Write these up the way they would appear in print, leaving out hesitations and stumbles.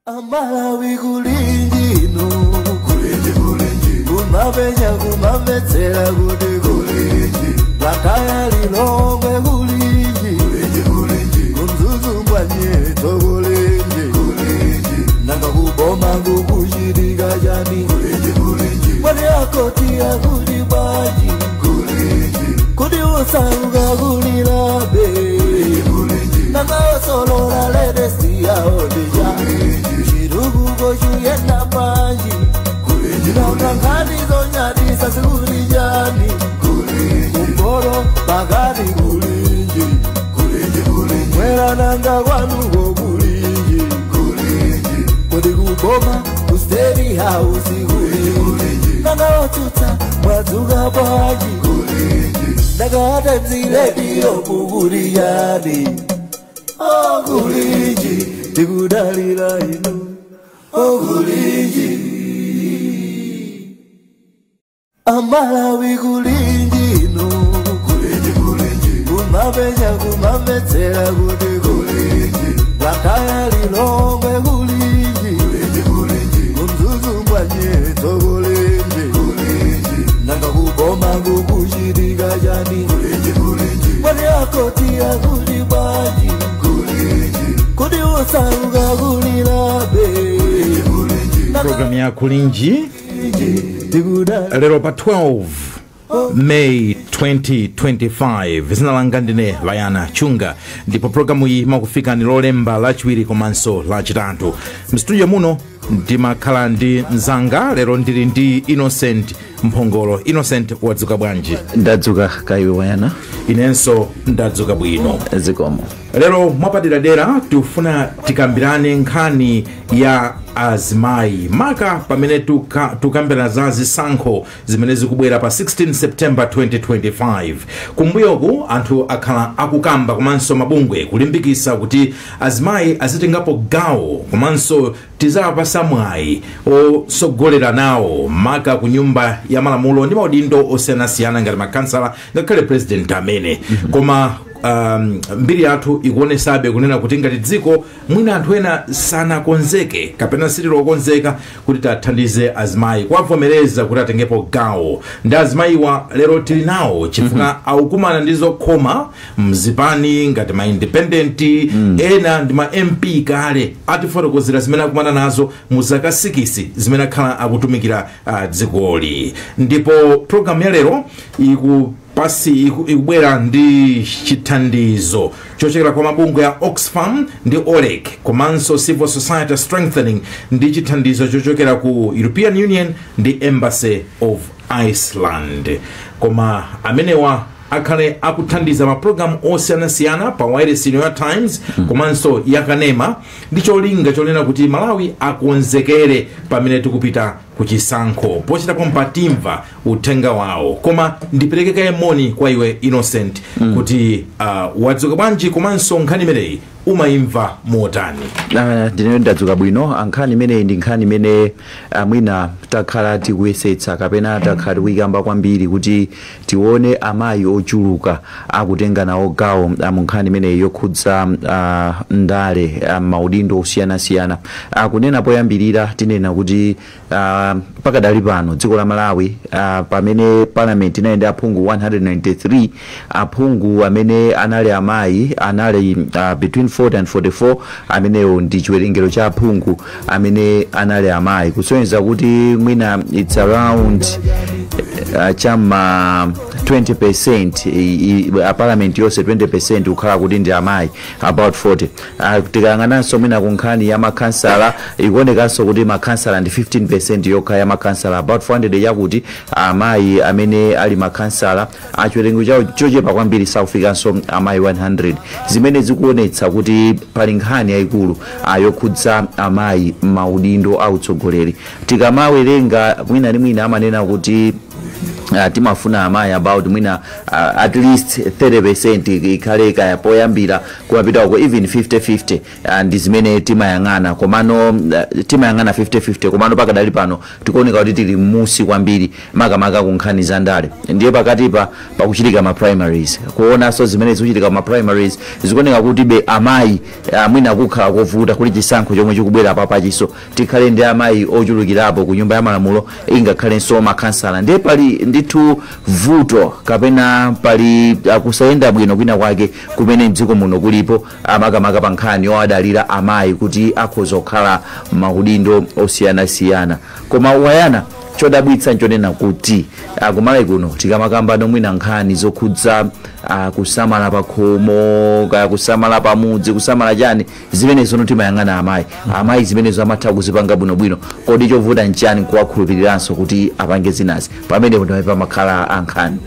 Amalawi kulinji inu, kulinji kulinji, kumapenya kumamvetsera kuti kulinji, Blantyre Lilongwe kulinji, kulinji kulinji, kuMzuzu Ngwanyetso kulinji, kulinji, nanga kuboma kukuchitika chani, kulinji kulinji, mwani akoti akuti bwanji, kulinji, kuti usauka kulilabe, kulinji kulinji, nanga osolola ledesi yaodija, chirukuko chuyenda panji, nanga nkhani zonyadisa sikulijani, kumboro pakati kulinji, mwera nanga kwanuko kulinji, kuti kuboma ku State House kulinji, nanga otsutsa mwadzuka bwanji, nanga atemzilediyo kukuliyani, oh kulinji, tikudalira inu, oh kulinji. Amalawi kulinji inu, kulinji kulinji, kumapenya kumamvetsera kuti kulinji, Blantyre Lilongwe kulinji, kulinji kulinji, kuMzuzu Ngwanyetso kulinji, kulinji, nanga kuboma kukuchitika chani, kulinji kulinji, mwani akoti akuti bwanji, kulinji, kuti usauka kulilabe, kulinji kulinji, Programu ya Kulinji lero pa 12 May 2025. Zina langa ndine Layana Chunga, ndipo programu iyi imakufika ni Lolemba, Lachiwiri komanso Lachitatu. Mstudio muno ndimakhala ndi mzanga, lero ndili ndi Innocent Mphongolo. Innocent, wadzuka bwanji? Ndadzuka kaiwe, Wayana? Inenso ndadzuka bwino. Zikomo. Lero mwapaderadera tikufuna tikambirane nkhani ya azimayi, maka pamene tukambirana za zisankho zimene zikubwera pa 16 September 2025. Kumbuyoku anthu akhala akukamba komanso mabungwe kulimbikitsa kuti azimayi azitengapo gawo komanso tizawapasa mwayi osogolera nawo, maka ku Nyumba ya Malamulo ndi maudindo osiyanasiyana ngati makhansala, ngakhale president amene. Koma mbiri yathu ikuonesabe kunena kuti ngati dziko mwina anthu ena sanakonzeke kapena sitilokonzeka kuti tathandize azimayi kuwavomereza kuti atengepo gawo. Ndi azimayiwa lero tili nawo chifukwa akukumana ndi zokhoma mzipani ngati ma independent, ena ndi ma MP kale. Atifotokozera zimene akumana nazo mu zaka 6 zimene akhala akutumikira dzikoli. Ndipo programu ya lero pasi ikubwera ndi chithandizo chochokera kwa mabungwe ya Oxfam ndi OLEC komanso Civil Society Strengthening, ndi chithandizo chochokera ku European Union ndi Embassy of Iceland. Koma amenewa akhale akuthandiza mapulogalamu osiyanasiyana pa wireless ino ya Times komanso yakanema, ndi cholinga chonena kuti Malawi akonzekere pamene tikupita kuchisankho. Pochitapo mpatimva uthenga wawo, koma ndipereke kaye moni kwa iwe Innocent, kuti wadzuka bwanji komanso nkhani imeneyi umayimva motani? Ndine ndadzuka bwino. Nkhani imeneyi ndi nkhani imene mwina takhala tikuyesetsa kapena takhala tikuyikamba kwambiri kuti tione amayi ochuluka akutenga nawo gawo mu nkhani imeneyi yokhudza ndale, maudindo osiyanasiyana. Kunena poyambirira, tinena kuti pakadali pano dziko la Malawi, pamene parliament inali ndi aphungu 193, aphungu amene anali amayi anali between 40 and 44. Amenewo ndi chiwerengero cha aphungu amene anali amayi, kusonyeza kuti mwina it's around chama 20%, parliament yonse 20% kukhala kuti ndi amayi, about 40. Tikayang'ananso mwina ku nkhani ya makhansala, ikuonekanso kuti makhansala ndi 15% yokha ya makhansala, about 400 yakuti amayi amene ali makhansala, achiwerengo chawo chochepa kwambiri, sakufikanso amayi 100, zimene zikuonetsa kuti pali nkhani yayikulu yokhudza amayi maudindo autsogoleri. Tikamawerenga mwina ndi mwina amanena kuti Timafuna amayi about mwina at least 30% ikhale kaya poyambira kumapita uko, even 50-50, ndi zimene timayang'ana. Komano timayang'ana 50-50, komano pakadali pano tikuoneka kuti tili musi kwambiri, makamaka ku nkhani za ndale. Ndiye pakatipa pakuchitika ma primaries, kuonanso zimene zikuchitika ma primaries, zikuoneka kuti be amayi mwina kukhala kovuta kuti chisankho chomwe chikubwera papachiso tikhale ndi amayi ochulukirapo ku Nyumba ya Malamulo, ingakhalenso makhansala. Ndiye pali ndithu vuto kapena pali kusayenda bwino kwina kwake kumene mdziko muno kulipo, makamaka pa nkhani yowadalira amayi kuti akhoza kukhala maudindo osiyanasiyana. Koma wayana, chodabwitsa nchonena kuti kumalawi kuno tikamakamba nomwina nkhani zokhudza kusamala pakhomo, kaya kusamala pamudzi, kusamala chani, zimenezo timayang'ana amayi. Amayi zimenezo amatha kuzipanga bwinobwino. Kodi chovuta nchani kuwakhulupiriranso kuti apange zinazi? Pamenepo ndimene pamakhala ankhani.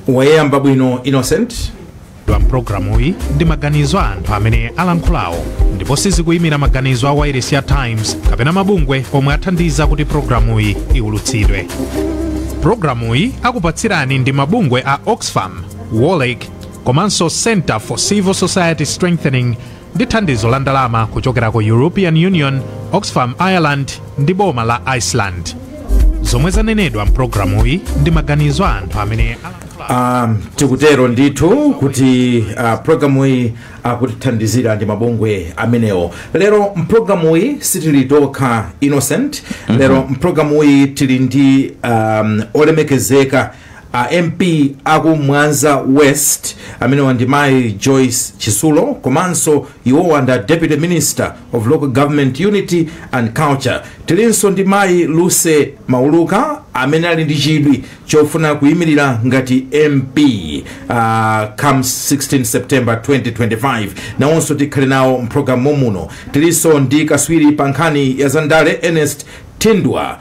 Wayamba bwino, Innocent. Wa mpulogalamu iyi ndi maganizo a anthu amene alankhulawo ndipo sizikuyimira maganizo a wailesi ya Times kapena mabungwe omwe athandiza kuti pulogalamuyi iwulutsidwe. Pulogalamuyi akupatsirani ndi mabungwe a Oxfam, Wolrec komanso Center for Civil Society Strengthening ndi thandizo la ndalama kuchokera ku European Union, Oxfam Ireland ndi boma la Iceland. Zomwe zanenedwa mpulogalamuyi ndi maganizo a anthu amene alankhulawo. Tikutero ndithu kuti programu iyi akutithandizira ndi mabungwe amenewo. Lero mpulogalamu iyi sitili tokha, Innocent. Lero mpulogalamu iyi tili ndi olemekezeka MP aku Mwanza West, amenewa ndi Mayi Joyce Chisulo, komanso iwowa ndi Deputy Minister of Local Government, Unity and Culture. Tilinso ndi Mayi Lucy Mauluka amene ali ndi chidwi chofuna kuyimirira ngati MP come 16 September 2025. Nawonso tikhale nawo mpulogalamu muno. Tilinso ndi kaswiri pa nkhani ya zandale, Ernest Tindwa.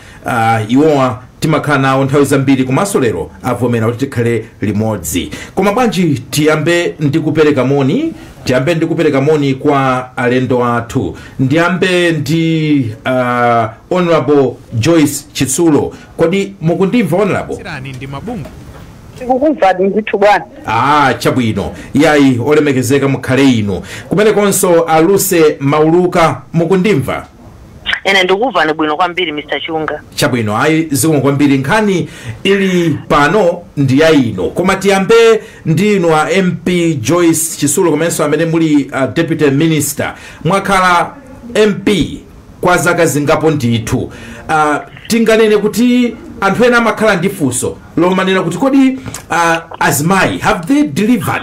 Iwowa timakhala nawo nthawi zambiri, komanso lero avomera kuti tikhale limodzi. Koma bwanji tiyambe ndi kupereka moni? Tiyambe ndi kupereka moni kwa alendo athu. Ndiyambe ndi Honorable Joyce Chitsulo. Kodi mukundimva, Honorable? Tsirani ndi mabungwe. Tikukumvani ndithu, bwana. Ah, chabwino. Yayi, olemekezeka mukhale inu kumenekonso. A Lucy Mauluka, mukundimva? Ene ndikuvani bwino kwambiri, Mr Chunga. Chabwino, ayi, zikomo kwambiri. Nkhani ili pano ndi ya ino, koma tiyambe ndi inu a MP Joyce Chisulo, komanso amene muli Deputy Minister. Mwakhala MP kwa zaka zingapo ndithu. Tinganene kuti anthu ena amakhala ndi funso lomanena kuti kodi azimayi, have they delivered?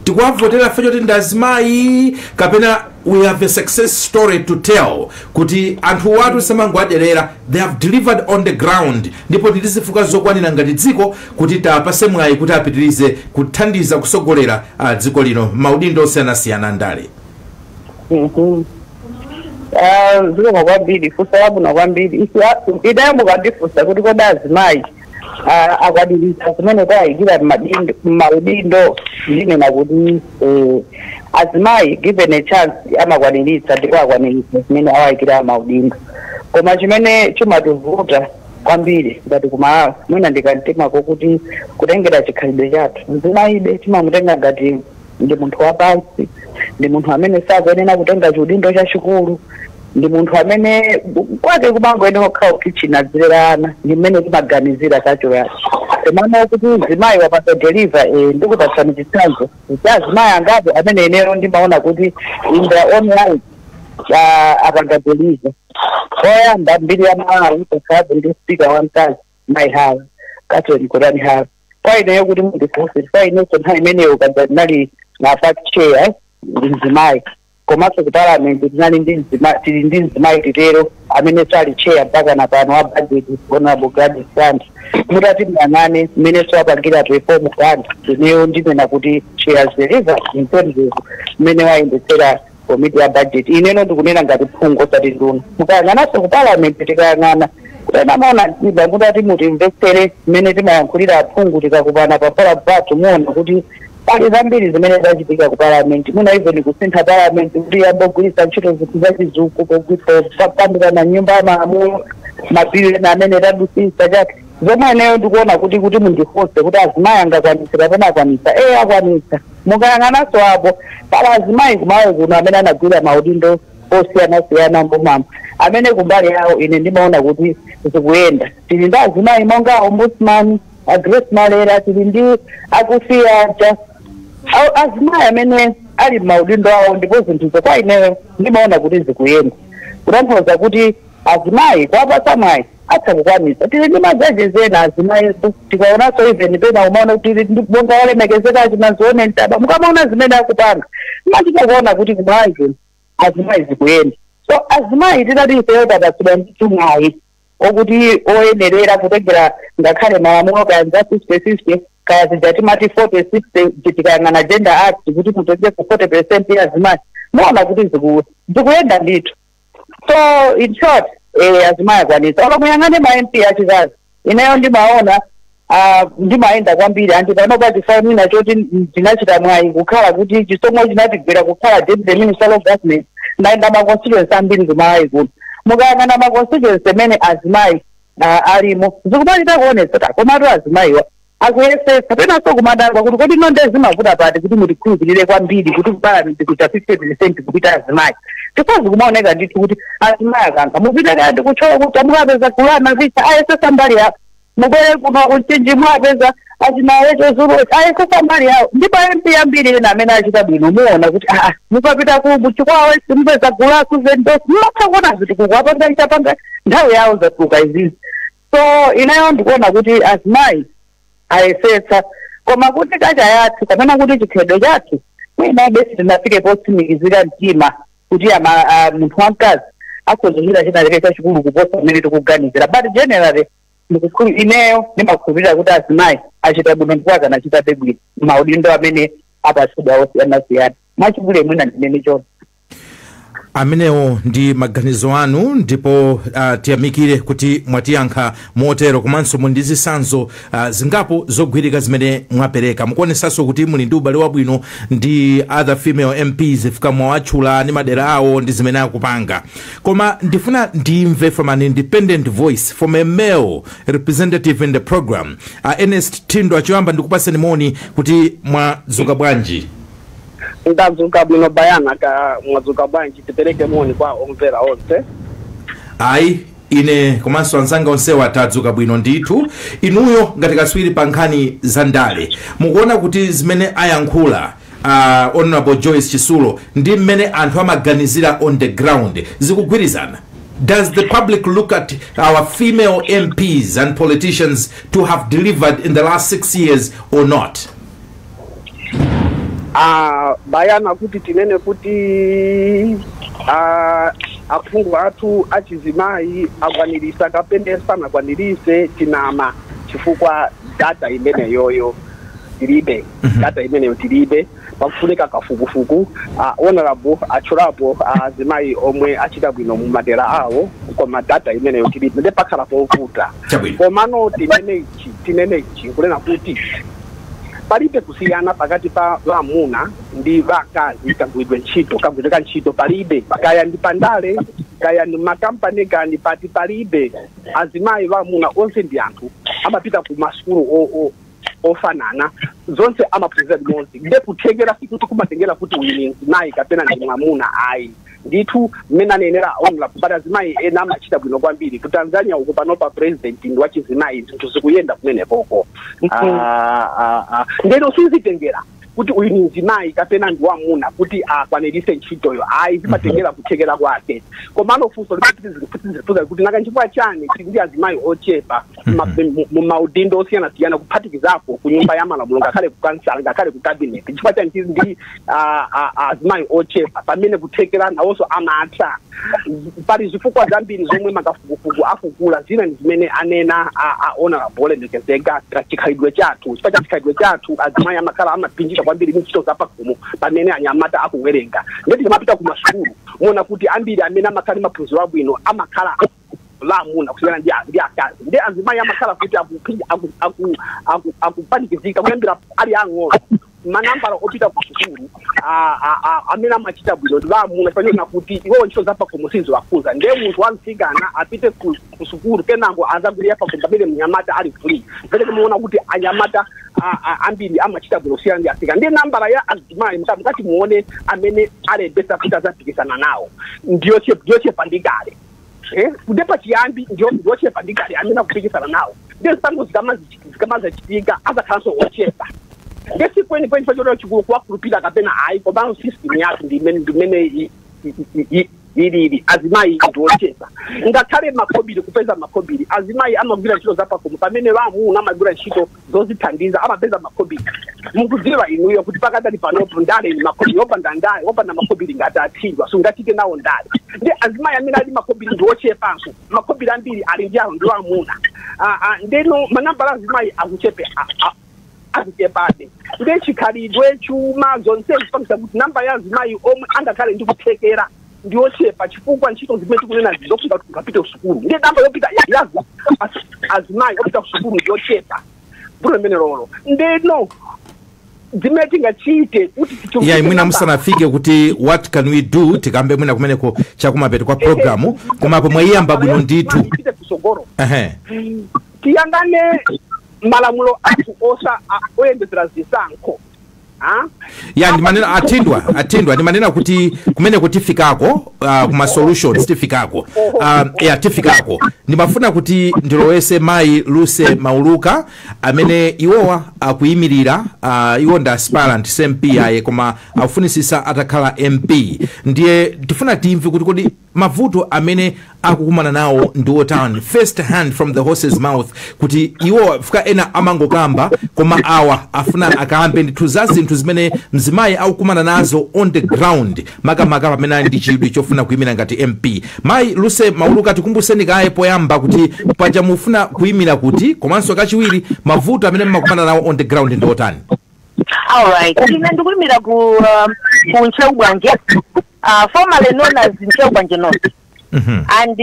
Tikuwavotera fe choti ndi azimayi, kapena we have a success story to tell kuti anthu watu samangoaderera, they have delivered on the ground, ndipo tili zokwanira ngati dziko kuti tapase mwayi kuti apitirize kuthandiza kusogolera dziko lino maudindo osiyanasiyana ndale? Zikomo kwambiri, funso labwino kwambiri. Idayo mukandifunsa kuti kodi azimayi akwaniriza zimene tayikira m'maudindo, ndinena kuti azimayi, given a chance, amakwaniritsa ndipo akwaniritsa zimene awayikira maudindo. Koma chimene chimativuta kwambiri ngati kumalawi, mwina ndikamtima kokuti kutengera chikhalidwe chathu, mzimayibe timamutenga ngati ndi munthu wapansi, ndi munthu amene sakuyenera kutenga chiudindo chachikulu, ndi munthu amene kwake kumangoyenera kukhala kitchen adzilera ana. Ndi mmene timaganizira kacho yacho. Komano kuti mzimayi wapasa deliver, ndikupatsani chitsanzo cha azimayi angapo amene ineyo ndimaona kuti in their own right apanga deliver. Oyamba, mbiri ya Malawi pakhalapo ndi Speaker wamkazi, Mayi Hara, Catherine Gotani Hara. Kwa ineyo, kuti mundifunse, kwa inenso nthawi imeneyo kadza tinali na party chair ndi mzimayi, komanso ku Parliament tinali ndi mzimayi, tili ndi mzimayi titero amene sali chair mpaka na pano wa budget, Honorable Gladys Ganda. Mutati muyang'ane mmene apangira reform Ganda, ineyo ndinena kuti she has delivered in terms of mmene wayendetsera komiti ya budget. Ineno ndikunena ngati phungu, osati nduna. Mukayang'ananso ku Parliament, tikayang'ana kutena maona mtima, mutati mutimvetsere mmene timayankhulira aphungu tikakupana pa forum pathu, muona kuti pali zambiri zimene zachitika ku Parliament. Mwina even kusintha Parliament kuti yambogwiritsa ntchito zinthu zachizungu popambirana nyumba ya malamulo, mabili ena amene tadusisa chake. Zomwe ineyo ndikuona kuti mundifunse kuti azimayi angakwanitse kapena akwanitsa, akwanitsa. Mukayang'ananso apo, pala azimayi kumawe kuno amene anagwira maudindo osiyanasiyana mbomamo, amene kumbali yawo ine ndimaona kuti zikuyenda. Tili ndi azimayi monga Ombudsman a Grace Malera, tili ndi akufiyaja, azimayi amene ali m'maudindo awo, ndipo zinthuzo kwa ineyo ndimaona kuti zikuyenda, kutanthauza kuti azimayi kuwapatsa mwayi atha kukwanitsa. Tili ndi ma judges ena azimayinso. Tikaonanso even pena umaona kuti tili ndi bonga olemekezeka Chinazione Ntaba. Mukamaona zimene akupanga, machita kuona kuti kumayi kuno azimayi zikuyenda. So azimayi titati ifeyo tapatsidwa ndithu mwayi okuti oyenerera kutengera ngakhale malamulo, kaya za 50-50, kaya zija timati 40-60, tikayang'ana Gender Act kuti mutenge ku 40% ya azimayi, muona kuti zikuyenda ndithu. So in short, azimayi akwanitsa. Olo muyang'ane ma MP achikazi, ineyo ndimaona, ndimayenda kwambiri anti panopa chifaimina choti ndinachita mwayi kukhala kuti chisomo chinatigwera kukhala Deputy Minister of Government, ndayenda ma constituency ambiri kumayi kuno. Mukayang'ana ma constituency amene azimayi alimo, zikumachita kuonetsa ta, komatu azimayiwa akuyesetsa. Penanso kumadabwa kuti kodi nonde zimavuta pati kuti mutikhulupirire kwambiri kuti kupalamenti kucha 50% kupita azimayi? Chifukwa zikumaoneka ndithu kuti azimayi akankha. Mupite kaya ndikutchola kuti mukapeza kulana visa ayesesa mbali yawo, mubwere kuno kuchinji mwapeza achinawecho zulu ayesesa mbali yawo. Ndipo MP ambiri ena amene achita bwino, muona kuti mukapita ku Chikwawa mupeza gula kuzendosi, mumatha kuona zitukuko apanga ichapanga nthawi yawo zatuluka izizi. So ineyo ndikuona kuti azimayi ayesetsa, koma kuti kacha yathu kapena kuti chikhalidwe chathu mwinabe sitinafike potsimikizira mtima kuti munthu wamkazi akhoza kuchita china chake chachikulu kuposa mmene tikuganizira. But generally ineyo ndimakhulupirira kuti azimayi achita bwino ndipo akanachitabe bwino maudindo amene apatsidwa osiyanasiyana. Mwachibule mwina ndinene chonse. Amenewo ndi maganizo anu, ndipo tiyamikire kuti mwatiyankha motero, komanso muli ndi zitsanzo zingapo zogwirika zimene mwapereka. Mukuonesanso kuti muli ndi ubale wabwino ndi other female MPs, fika mwawatchula ndi madera awo ndi zimene akupanga. Koma ndifuna ndimve from an independent voice, from a male representative in the program, Ernest Tindo. Achoyamba ndikupaseni moni kuti mwadzuka bwanji? Ndadzuka bwino, Bayana. Ka mwadzuka bwanji? Tipereke moni kwa omvera onse. Ayi, ine komanso anzanga onsewa tadzuka bwino ndithu. Inuyo ngati kaswiri pa nkhani za ndale, mukuona kuti zimene ayankhula Honorable Joyce Chisulo ndi mmene anthu amaganizira on the ground zikugwirizana? Does the public look at our female MPs and politicians to have delivered in the last 6 years or not? Bayana, kuti tinene kuti aphungu athu achizimayi akwanirisa kapena sanakwanirise, tinama, chifukwa data imeneyoyo tilibe. Data imeneyo tilibe, pakufunika kafukufuku. Honorable atchulapo azimayi omwe achita bwino mu madera awo, koma data imeneyo tilibe, nde pakhala povuta. Komano tinene ichi nkunena kuti palibe kusiyana pakati pa vamuna ndi vakazi kagwiridwe ntchito, kagwiridwe ka ntchito palibe, kaya ndi pandale, kaya ndi makampani, kaya ndi pati, palibe. Azimayi, vamuna, onse ndi anthu, amapita ku masukulu ofanana, zonse amaphunzira limodzi. Nde kuthekera sikuti kumatengera kuti uyu ni mzimayi kapena ndi mwamuna, ayi ndithu. Mmene anenera honorable, but azimayi ena amachita bwino kwambiri. Ku Tanzania uku panopa president ndi wachizimayi, zinthu zikuyenda kumenekoko. Ndeno sizitengera kuti uyu ni mzimayi kapena ndi wamuna kuti akwanirise ntchitoyo, ayi, zimatengera kuthekera kwake. Komano funso limene kuti nanga nchifukwa chani tili ndi azimayi ochepa mu maudindo osiyanasiyana, kuphatikizapo ku Nyumba ya Malamulo, ngakhale ku kansala, ngakhale ku cabinet, chifukwa chani tili ndi azimayi ochepa pamene kuthekera nawonso amatha? Pali zifukwa zambiri zomwe makafukufuku afukula. Zina ndi zimene anena a honorable olemekezeka, chikhalidwe chathu. Chifukwa cha chikhalidwe chathu, azimayi amakhala amapinjika kwambiri ndi ntchito zapakhomo pamene anyamata akuwerenga. Ndeti timapita ku masukulu, muona kuti ambiri amene amakhala ndi maphunziro abwino amakhala lamuna kusiyana ndi akazi. Ndi azimayi amakhala kuti akupanikizika kuyambira ali ang'ono. Manambala opita ku sukulu amene amachita bwino ndi amuna, pachona kuti iwowo ntchito zapakhomo siziwakhudza. Ndiye munthu wamtsikana apite ku sukulu, kenango azagwirira pakhomo, pamene mnyamata ali free. Pamene muona kuti anyamata ambiri amachita bwino kusiyana ndi atsikana. Ndiye nambala ya azimayi, mukati muone amene alembesa kuti azapikisana nawo, ndiyochepa ndi kale. Kude pachiyambi ndiyochepa ndi kale amene akupikisana nawo. Ndiye zisankho zikamazachitika azakhalanso ochepa. Ngesikweni kweni pachota chikulu kuwakhulupirira kapena ayi, komanso system yathu ndimene ilili, azimayi ndiochepa. Ngakhale makhobiri, kupeza makhobiri, azimayi amagwira ntchito zapakhomo pamene vamuna amagwira ntchito zozithandiza, amapeza makhobiri. Mukudziwa inuyo kuti pakadali panopo ndale ni makhobiri. Wopanda ndale, wopanda makhobiri ngati athidwa, sungachite nawo ndale. Ndi azimayi amene ali makhobiri ndiochepanso. Makhobiri ambiri ali ndi awo ndi amuna. Ndeno manambala azimayi akuchepe, akuchepabe. Nde chikhalidwe, chuma, zonse zipangisa kuti namba ya azimayi omwe angakhale ndi kuthekera ndiochepa, chifukwa ntchito zimene tikunena zofika kuti ungapite kusukulu, ndiye namba yopita yazi azimayi opita kusukulu ndiochepa. Vuto limene lolo. Ndeno zimene tingachite kuti tichulukitse Ya, mwina namba- musanafike kuti "What can we do?", tikambe mwina kumeneko chakumapeto kwa programu, komapo mwayiyamba bwino ndithu. Ipite kusogolo. Tiyangane malamulo athu osa oyendetsera zisankho. Ah? Ya, ndimanena athindwa, ndimanena kuti kumeneko tifikako, kuma solutions tifikako. Ya, tifikako. Ndimafuna kuti ndilowese mayi Luse Mauluka amene iwowa akuyimirira, iwo ndi aspirant MP aye, koma akufunisisa atakhala MP. Ndiye tifuna timve kuti kodi mavuto amene akukumana nawo ndi otani, first hand from the horse's mouth, kuti iwo fika ena amangokamba, koma awa afuna akambe ndithu za zinthu zimene mzimayi akukumana nazo on the ground, makamaka pamene ali ndi chidwi chofuna kuyimira ngati MP. Mayi Luse Mauluka, tikumbuseni kaye poyamba kuti paja mufuna kuyimira kuti, komanso kachiwiri, mavuto amene mmakumana nawo on the ground ndi otani? Alright, ine ndikuyimira ku Ntcheu Bwanje, formerly known as Ntcheu Bwanje North, and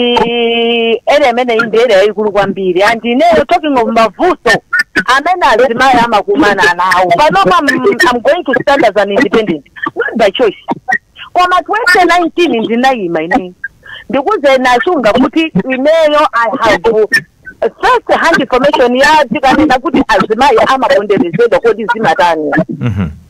area imene iyi ndi area yayikulu kwambiri. And ineyo, talking of mavuto amene azimayi amakumana nawo panopa, I'm going to stand as an independent, not by choice, koma 2019 ndinayima ineyo. Ndikuze nasunga kuti ineyo I have first hand information ya tikanena kuti azimayi amaponderezedwa, kodi zimatani?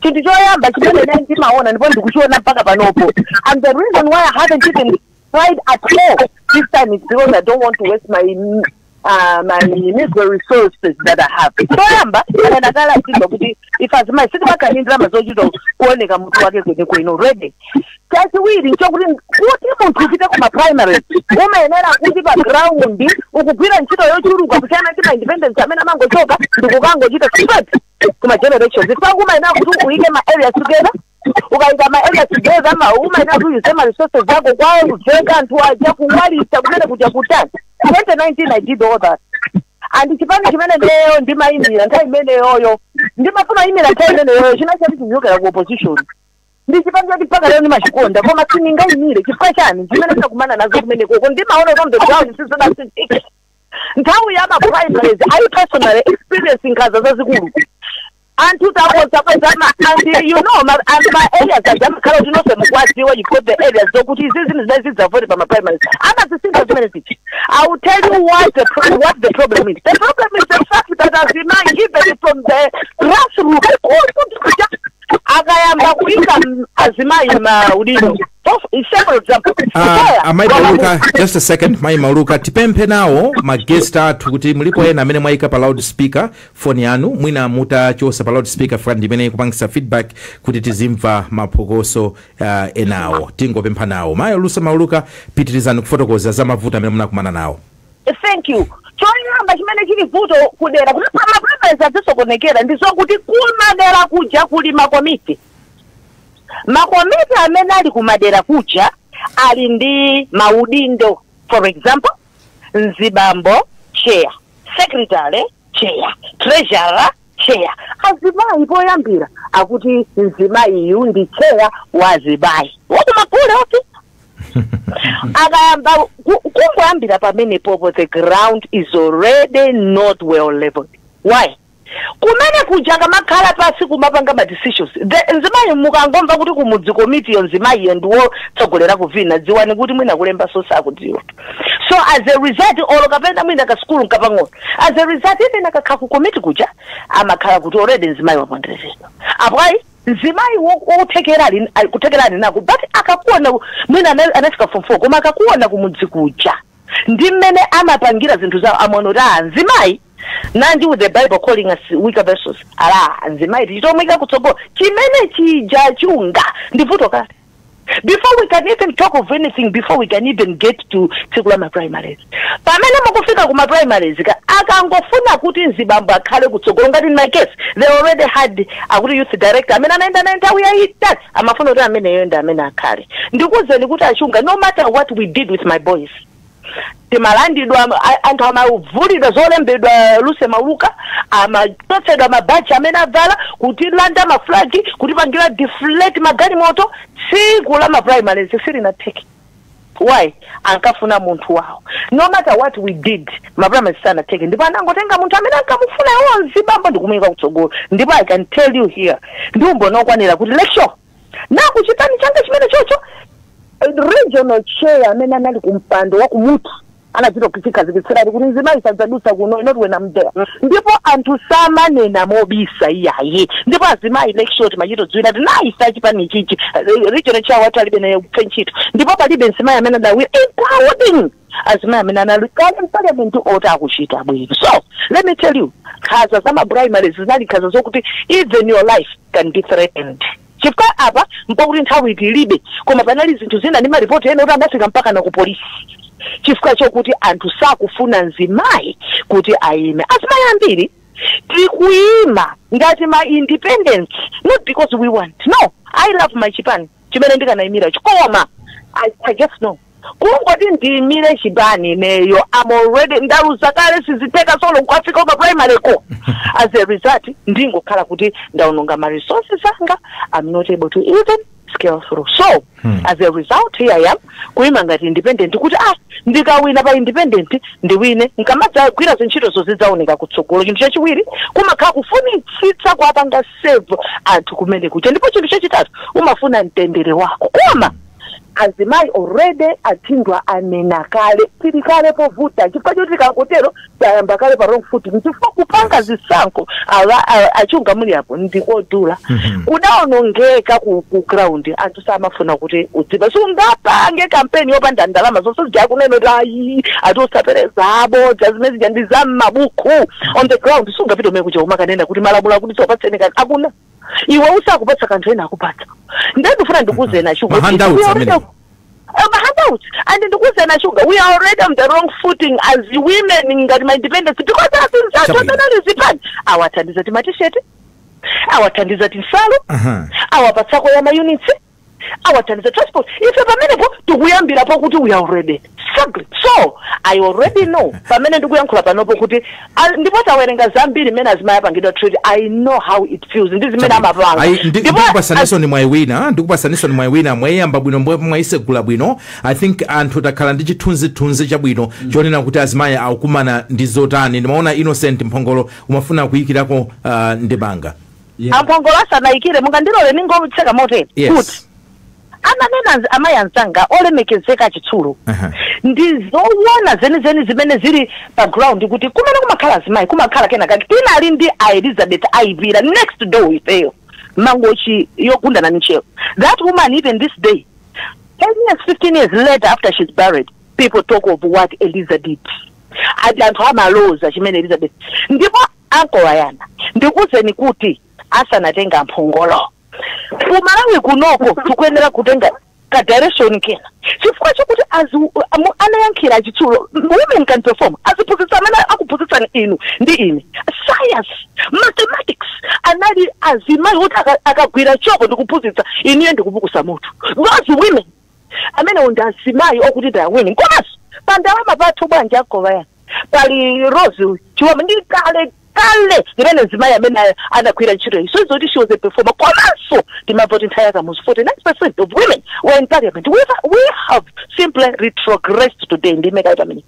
Chinthu choyamba chimene ine ndimaona, ndipo ndikuchiona mpaka panopo, and the reason why I haven't even tried at all this time is because I don't want to waste my meagre resources that I have. Choyamba, ane kala adziwa kuti ife azimayi sitimakhala ndalama zochita kuoneka mutu wake kwenikweni already. Chachiwiri nchokuti kuti munthu upite kuma primary, umayenera kuti pa ground ukugwira ntchito yochuluka kusiyana ndi ma independents amene amangochoka ndikukangochita straight kuma generations. Ifika umayenera kuti uyike ma areas together. Ukayika ma areas together, ma umayenera kuti uyise ma resources zako kwawo, kuveka anthu aja, kuwalisa kumene kuja kutani. 2019 I did all that, and chipani chimene neyo ndimayimira nthawi imeneyoyo, ndimafuna yimira nthawi imeneyoyo, chinachati chichokera ku opposition, ndi chipani choti mpaka lero ndimachikonda, koma sindingayimire. Chifukwa chani? Zimene ndakumana nazo kumene koko, ndimaona from the ground sizinasintike. Nthawi ya ma primaries, I personally experience nkhanza zazikulu. Anthu takozakozama, and you know ma, and ma areas aja amakhala kuti nonse mukwadziwa. You got the areas zokuti izi zinthu zimene zidzavote pa ma primaries, amazisintha zimene ziti. I will tell you what the problem is. The problem is the fact that azimayi, even from the grassroots, kuti akayamba kuyika azimayi maudindo, several examples. Amayi Mauluka, just a second. Mayi Mauluka, tipemphe nawo ma guest athu kuti mulipo ena amene mwayika pa loudspeaker foni yanu, mwina mutachosa pa loudspeaker foni ndimene ikupangisa feedback kuti tizimva maphokoso enawo. Tingopempha nawo. Mayi Lusa Mauluka, pitirizani kufotokoza za mavuto amene munakumana nawo. Thank you. Choyamba chimene chili vuto kudera kuti ma primaries azisokonekera ndi zokuti kumadera kuja kuli makomiti. Makomiti amene ali kumadera kuja ali ndi maudindo. For example, mzibambo chair, secretary chair, treasurer chair. Azimayi poyambira akuti mzimayiyu ndi chair wa azimayi wakumakule. Okay, akayamba kungoyambira pamene popo, the ground is already not well leveled. Why? Kumene kuja kamakhala pasi kumapanga ma decisions, the nzimayi, mukangomva kuti kumudzi komiti yo nzimayiyo ndiwotsogolera kuvina, dziwani kuti mwina kulemba sosakudziwa. So as a result, olo kapena mwina kasukulu nkapang'ono, as a result, even akakhala ku komiti kuja amakhala kuti already nzimayi waponderezedwa. Apo ayi, nzimayi wokuthekera kuthekera ali nako, but akakuona mwina anafika form 4, koma akakuona kumudzi kuja ndi mmene amapangira zinthu zawo, amaona kuti ah, nzimayi nandi, with the Bible calling us weaker vessels, ala nzimayi tichitomwika kutsogolo. Chimene chija chunga ndi vuto kale before we can even talk of anything, before we can even get to tsiku la ma primaries. Pamene mukufika kuma primaries ka, akangofuna kuti mzibambo akhale kutsogolo, ngati in my case they already had akuti youth director amene anaenda naye nthawi yayitali, amafuna kuti ameneyo ndi amene akhale. Ndikuwuzeni kuti achunga, no matter what we did with my boys, timalandidwa, anthu amavulidwa zolembedwa Luse Mauluka, amachotsedwa mabachi amene avala, kutilanda ma flag, kutipangira deflate magalimoto. Tsiku la ma primaries silinatheke. Why? Ankafuna munthu wawo. No matter what we did, ma primaries sanatheke, ndipo anangotenga munthu amene ankamufuna iwo mzibambo ndikumuyika kutsogolo. Ndipo I can tell you here, ndi umboni okwanira kuti lecture nakuchipani changa chimene chocho, regional chair amene anali kumpando wa kumutu anachita kuchikhazikitsirani kuti nzimayi sadzadutsa kuno, not when I'm there. Ndipo anthu samanena mobisa iyayi. Ndipo azimayi lecture timachito dziwira tinayisa chipani chichi, regional chair wathu alibe naye kuphe ntchito, ndipo palibe mzimayi amene adawira, including azimayi amene anali kale m'parliament oti akuchita bwino. So let me tell you, nkhanza za ma primaries zinali nkhanza zokuti even your life can be threatened, chifukwa apa mpakuti nthawi tilibe, koma panali zinthu zina ndi maripoti ena kuti adafika mpaka na ku polisi chifukwa chokuti anthu sakufuna mzimayi kuti ayime. Azimayi ambiri tikuyima ngati ma independents, not because we want. No, I love my chipani chimene ndikanayimira, koma I just know kungoti ndiyimire chipani ineyo, I'm already ndaluza kale, sizitheka solo kukafika kuma primary ko. As a result, ndingokhala kuti ndaononga ma resources anga. I'm not able to even scale through. So as a result, here I am kuyima ngati independent, kuti ah, ndikawina pa independent ndiwine, nkamadzagwira zintchito zidzaoneka kutsogolo. Chinthu chachiwiri, kumakhala kufunitsitsa kuapanga serve anthu kumene kucha. Ndipo chinthu chachitatu, umafuna mtendere wako. Koma azimayi already athindwa, anena kale, tili kale povuta, chifukwa choti tikangotero tayamba kale pa wrong foot, chifukwa kupanga zisankho achunga muli apo ndikodula, kudaonongeka ku ground. Anthu samafuna kuti udzipa, sungapange kampeni yopanda ndalama zonse zijakunena kuti ayi, ati usapereza abodza, zimene zija ndi za m'mabuku. On the ground sungapite umene kuja umakanena kuti malamulo akuti tiwapatseni kanthu, akuna. Iwe usakupatsa kanthu, ena akupatsa. Ndendifuna ndikuuzeni achunga, Ma handouts amenewo. Ma handouts. And ndikuuzeni achunga, we are already on the wrong footing as women ngati ma independents, because azinzathu Chabwino. amene ali zipani awathandiza ti ma T-shirt, awathandiza tinsalu, awapatsako ya ma units, awathandiza transport. Ife pamenepo tikuyambirapo kuti we are already struggling. So I already know pamene ndikuyankhula panopo kuti ndipo tawerenga zambiri mmene azimayi apangidwa treat. I know how it feels ndi zimene amapanga. Ayi, Ndipo ndikupasaninso ni mwayi wina. Mwayiyamba bwino, mwayisegula bwino. I think anthu takhala ndi chithunzithunzi chabwino chonena kuti azimayi akukumana ndi zotani. Ndimaona Innocent Mphongolo umafuna kuyikirako ndemanga. Yeah. Amphongolo asanayikire, mungandilole ningotseka motere kuti amanena amayi anzanga olemekezeka chitsulo, ndi zoona zenizeni zimene zili pa ground kuti kumene kumakhala azimayi kumakhala kenakake. Tinali ndi a Elizabeth Aipira next door ifeyo, Mangochi yogundana ni Ntcheu. That woman, even this day, 10 years, 15 years later after she's buried, people talk of what Eliza did. Ati anthu amaloza chimene Elizabeth. Ndipo ankolayana, ndikuwuzeni kuti asanatenga mphongolo, kumalawi kunoko tikuyenera kutenga ka direction kena, chifukwa chokuti anayankhira achitsulo, women can perform. Aziphunzitsa amene akuphunzitsani inu ndi ine science, mathematics, anali azimayi oti akagwira choko ndikuphunzitsa, inuyo ndikupukusa mutu. Those women amene ndi azimayi okuti they are winning. Komanso pa ndalama pathu bwanji, akovaya pali Rose Chiwama, ndi kale kale limene mzimayi amene anagwira ntchito iyi. So izoti she was a performer. Komanso timavoti nthawi yakamuzu 49% of women were in parliament. We have simply retrogressed today. Ndimekayi pamene.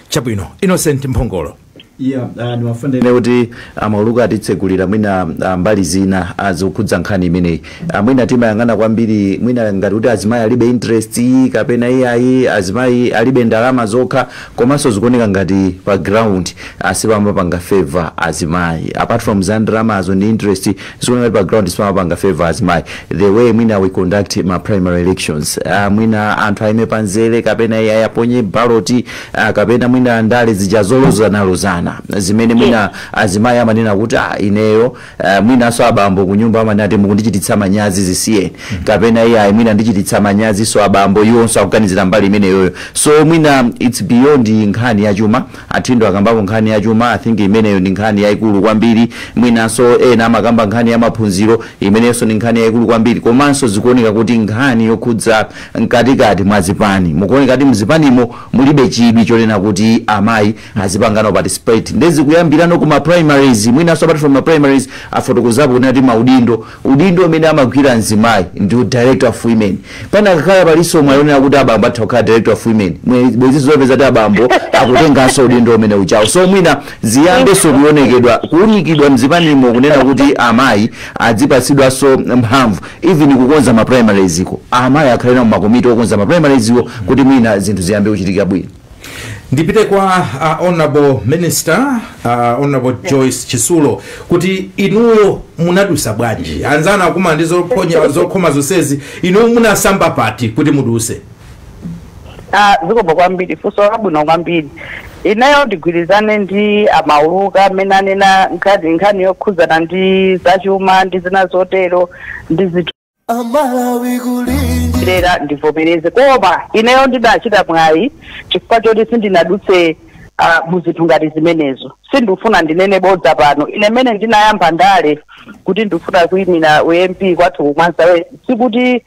Chabwino, Innocent Mphongolo. Yeah, ndimafuna kuti amauluka atitsegulira mwina mbali zina zokhudza nkhani imeneyi. Mwina timayang'ana kwambiri mwina ngati kuti azimayi alibe interest kapena iyayi azimayi alibe ndalama zokha, komanso zikuoneka ngati pa ground sipamapanga favor azimayi. Apart from za ndalamazo ndi interest, zikuoneka ngati pa ground sipamapanga favor azimayi. The way mwina we conduct ma primary elections, mwina anthu aime panzere kapena iyayi aponye ballot, kapena mwina ndale zija zolozanalozana zimene mwina azimayi amanena kuti ineyo, mwinanso abambo kunyumba amanena ati mukundichititsa manyazi, zisiyeni, kapena iyayi mwina ndichititsa manyazi, so abambo iwonso akuganizira mbali imeneyoyo. So mwina it's beyond nkhani yachuma. Athindo akambapo nkhani yachuma. I think imeneyo ndi nkhani yayikulu kwambiri. Mwinanso ena amakamba nkhani ya maphunziro, imeneyonso ndi nkhani yayikulu kwambiri. Komanso zikuoneka kuti nkhani yokhudza mkatikati mwa zipani, mukuoneka kuti mzipanimo mulibe chidwi chonena kuti amayi azipangano participate. Ndezikuyambirano kuma primaries. Mwinanso apart from ma primaries, afotokozapo kunena kuti maudindo, udindo umene amagwira mzimayi ndi director of women. Panakakhala palinso mwayonera kuti abambo atha kukhala director of women, bwezi zopeza kuti abambo akutenganso udindo umene uchawo. So mwina ziyambenso kuonekedwa, kuunikidwa mzipanimo, kunena kuti amayi adzipatsidwanso mphamvu, even kukonza ma primaries iko, amayi akhale nawo makomiti okonza ma primaries iko, kuti mwina zinthu ziyambe kuchitika bwino. Ndipite kwa honorable minister, Honorable Joyce Chisulo, kuti inuyo munadusa bwanji? Anzana akuma ndi zophonya, zokhoma zonsezi, inuyo munasamba pati kuti muduse? Zikomo kwambiri, funso labwino kwambiri. Ineyo ndigwirizane ndi amauluka amene anena nkhani yokhudzana ndi zachuma ndi zina zotero ndi zinthu Amalawi kulinji. Lera ndivomereze, koma ineyo ndidachita mwayi chifukwa choti sindinadutse muzinthu ngati zimenezo. Sindifuna ndinene bodza pano. Ine mene ndinayamba ndale kuti ndifuna kuyimira uMP kwathu kuMwanza, sikuti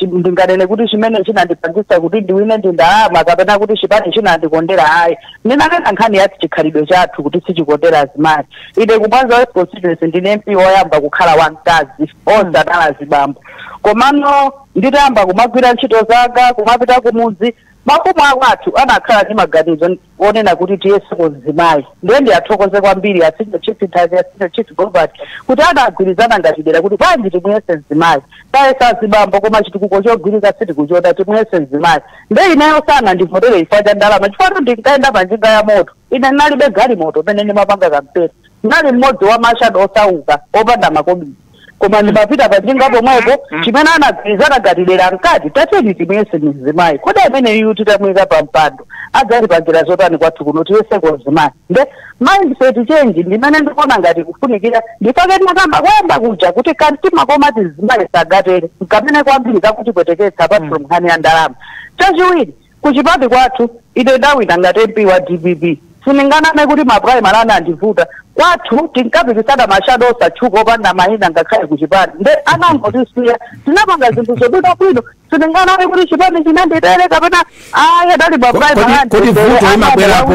ndinganene kuti chimene chinandipangisa kuti ndiwine ndi ndalama kapena kuti chipani chinandikondera, ayi. Ndinanena nkhani yati chikhalidwe chathu kuti sichikondera azimayi. Ine kuMwanza West constituency ndine MP woyamba kukhala wamkazi, onse anali azibambo. Komano nditayamba kumagwira ntchito zanga, kumapita kumudzi, mafumu akwathu anakhala ndi maganizo onena kuti tiyeseko mzimayi. Ndiye ndiyathokoze kwambiri a Senior Chief Nthazi, a Senior Chief Gobert, kuti anagwirizana ngati dera kuti bwanji timuyese mzimayi? Tayesa azibambo koma chitukuko chogwirika sitikuchiona, timuyese mzimayi. Nde ineyo sana ndivotere chifukwa cha ndalama, chifukwa ndinkayenda pa njinga ya moto. Ine ndinalibe galimoto pene ndimapanga kampeni. Ndinali mmodzi wa ma shadow osauka opanda makobiri, koma ndimapita pa njinga pomwepo. Chimene anagwirizana ngati dera mkati, tateni timuyese mzimayi. Kodi amene iyu titamuyika pa mpando adzatipangira zotani kwathu kuno? Tiyeseko mzimayi. Nde mindset change ndimene ndikuona ngati kufunikira. Ndifake ndinakamba kuyamba kuja kuti kamtima komati mzimayi sagatere nkamene kwambiri kakutipweteketsa, apart from nkhani ya ndalama. Chachiwiri, kuchipani kwathu ine ndawina ngati MP wa DPP. Sindinganame kuti ma primary anandivuta. Kwathu tinkapikisana ma shadow osatchuka, opanda mayina ngakhale kuchipani. Nde anangotisiya, tinapanga zinthu zobwino bwino. Sindinganame kuti chipani chinanditere kapena ayi, adali ma primary. Kodi vuto imabwerapo,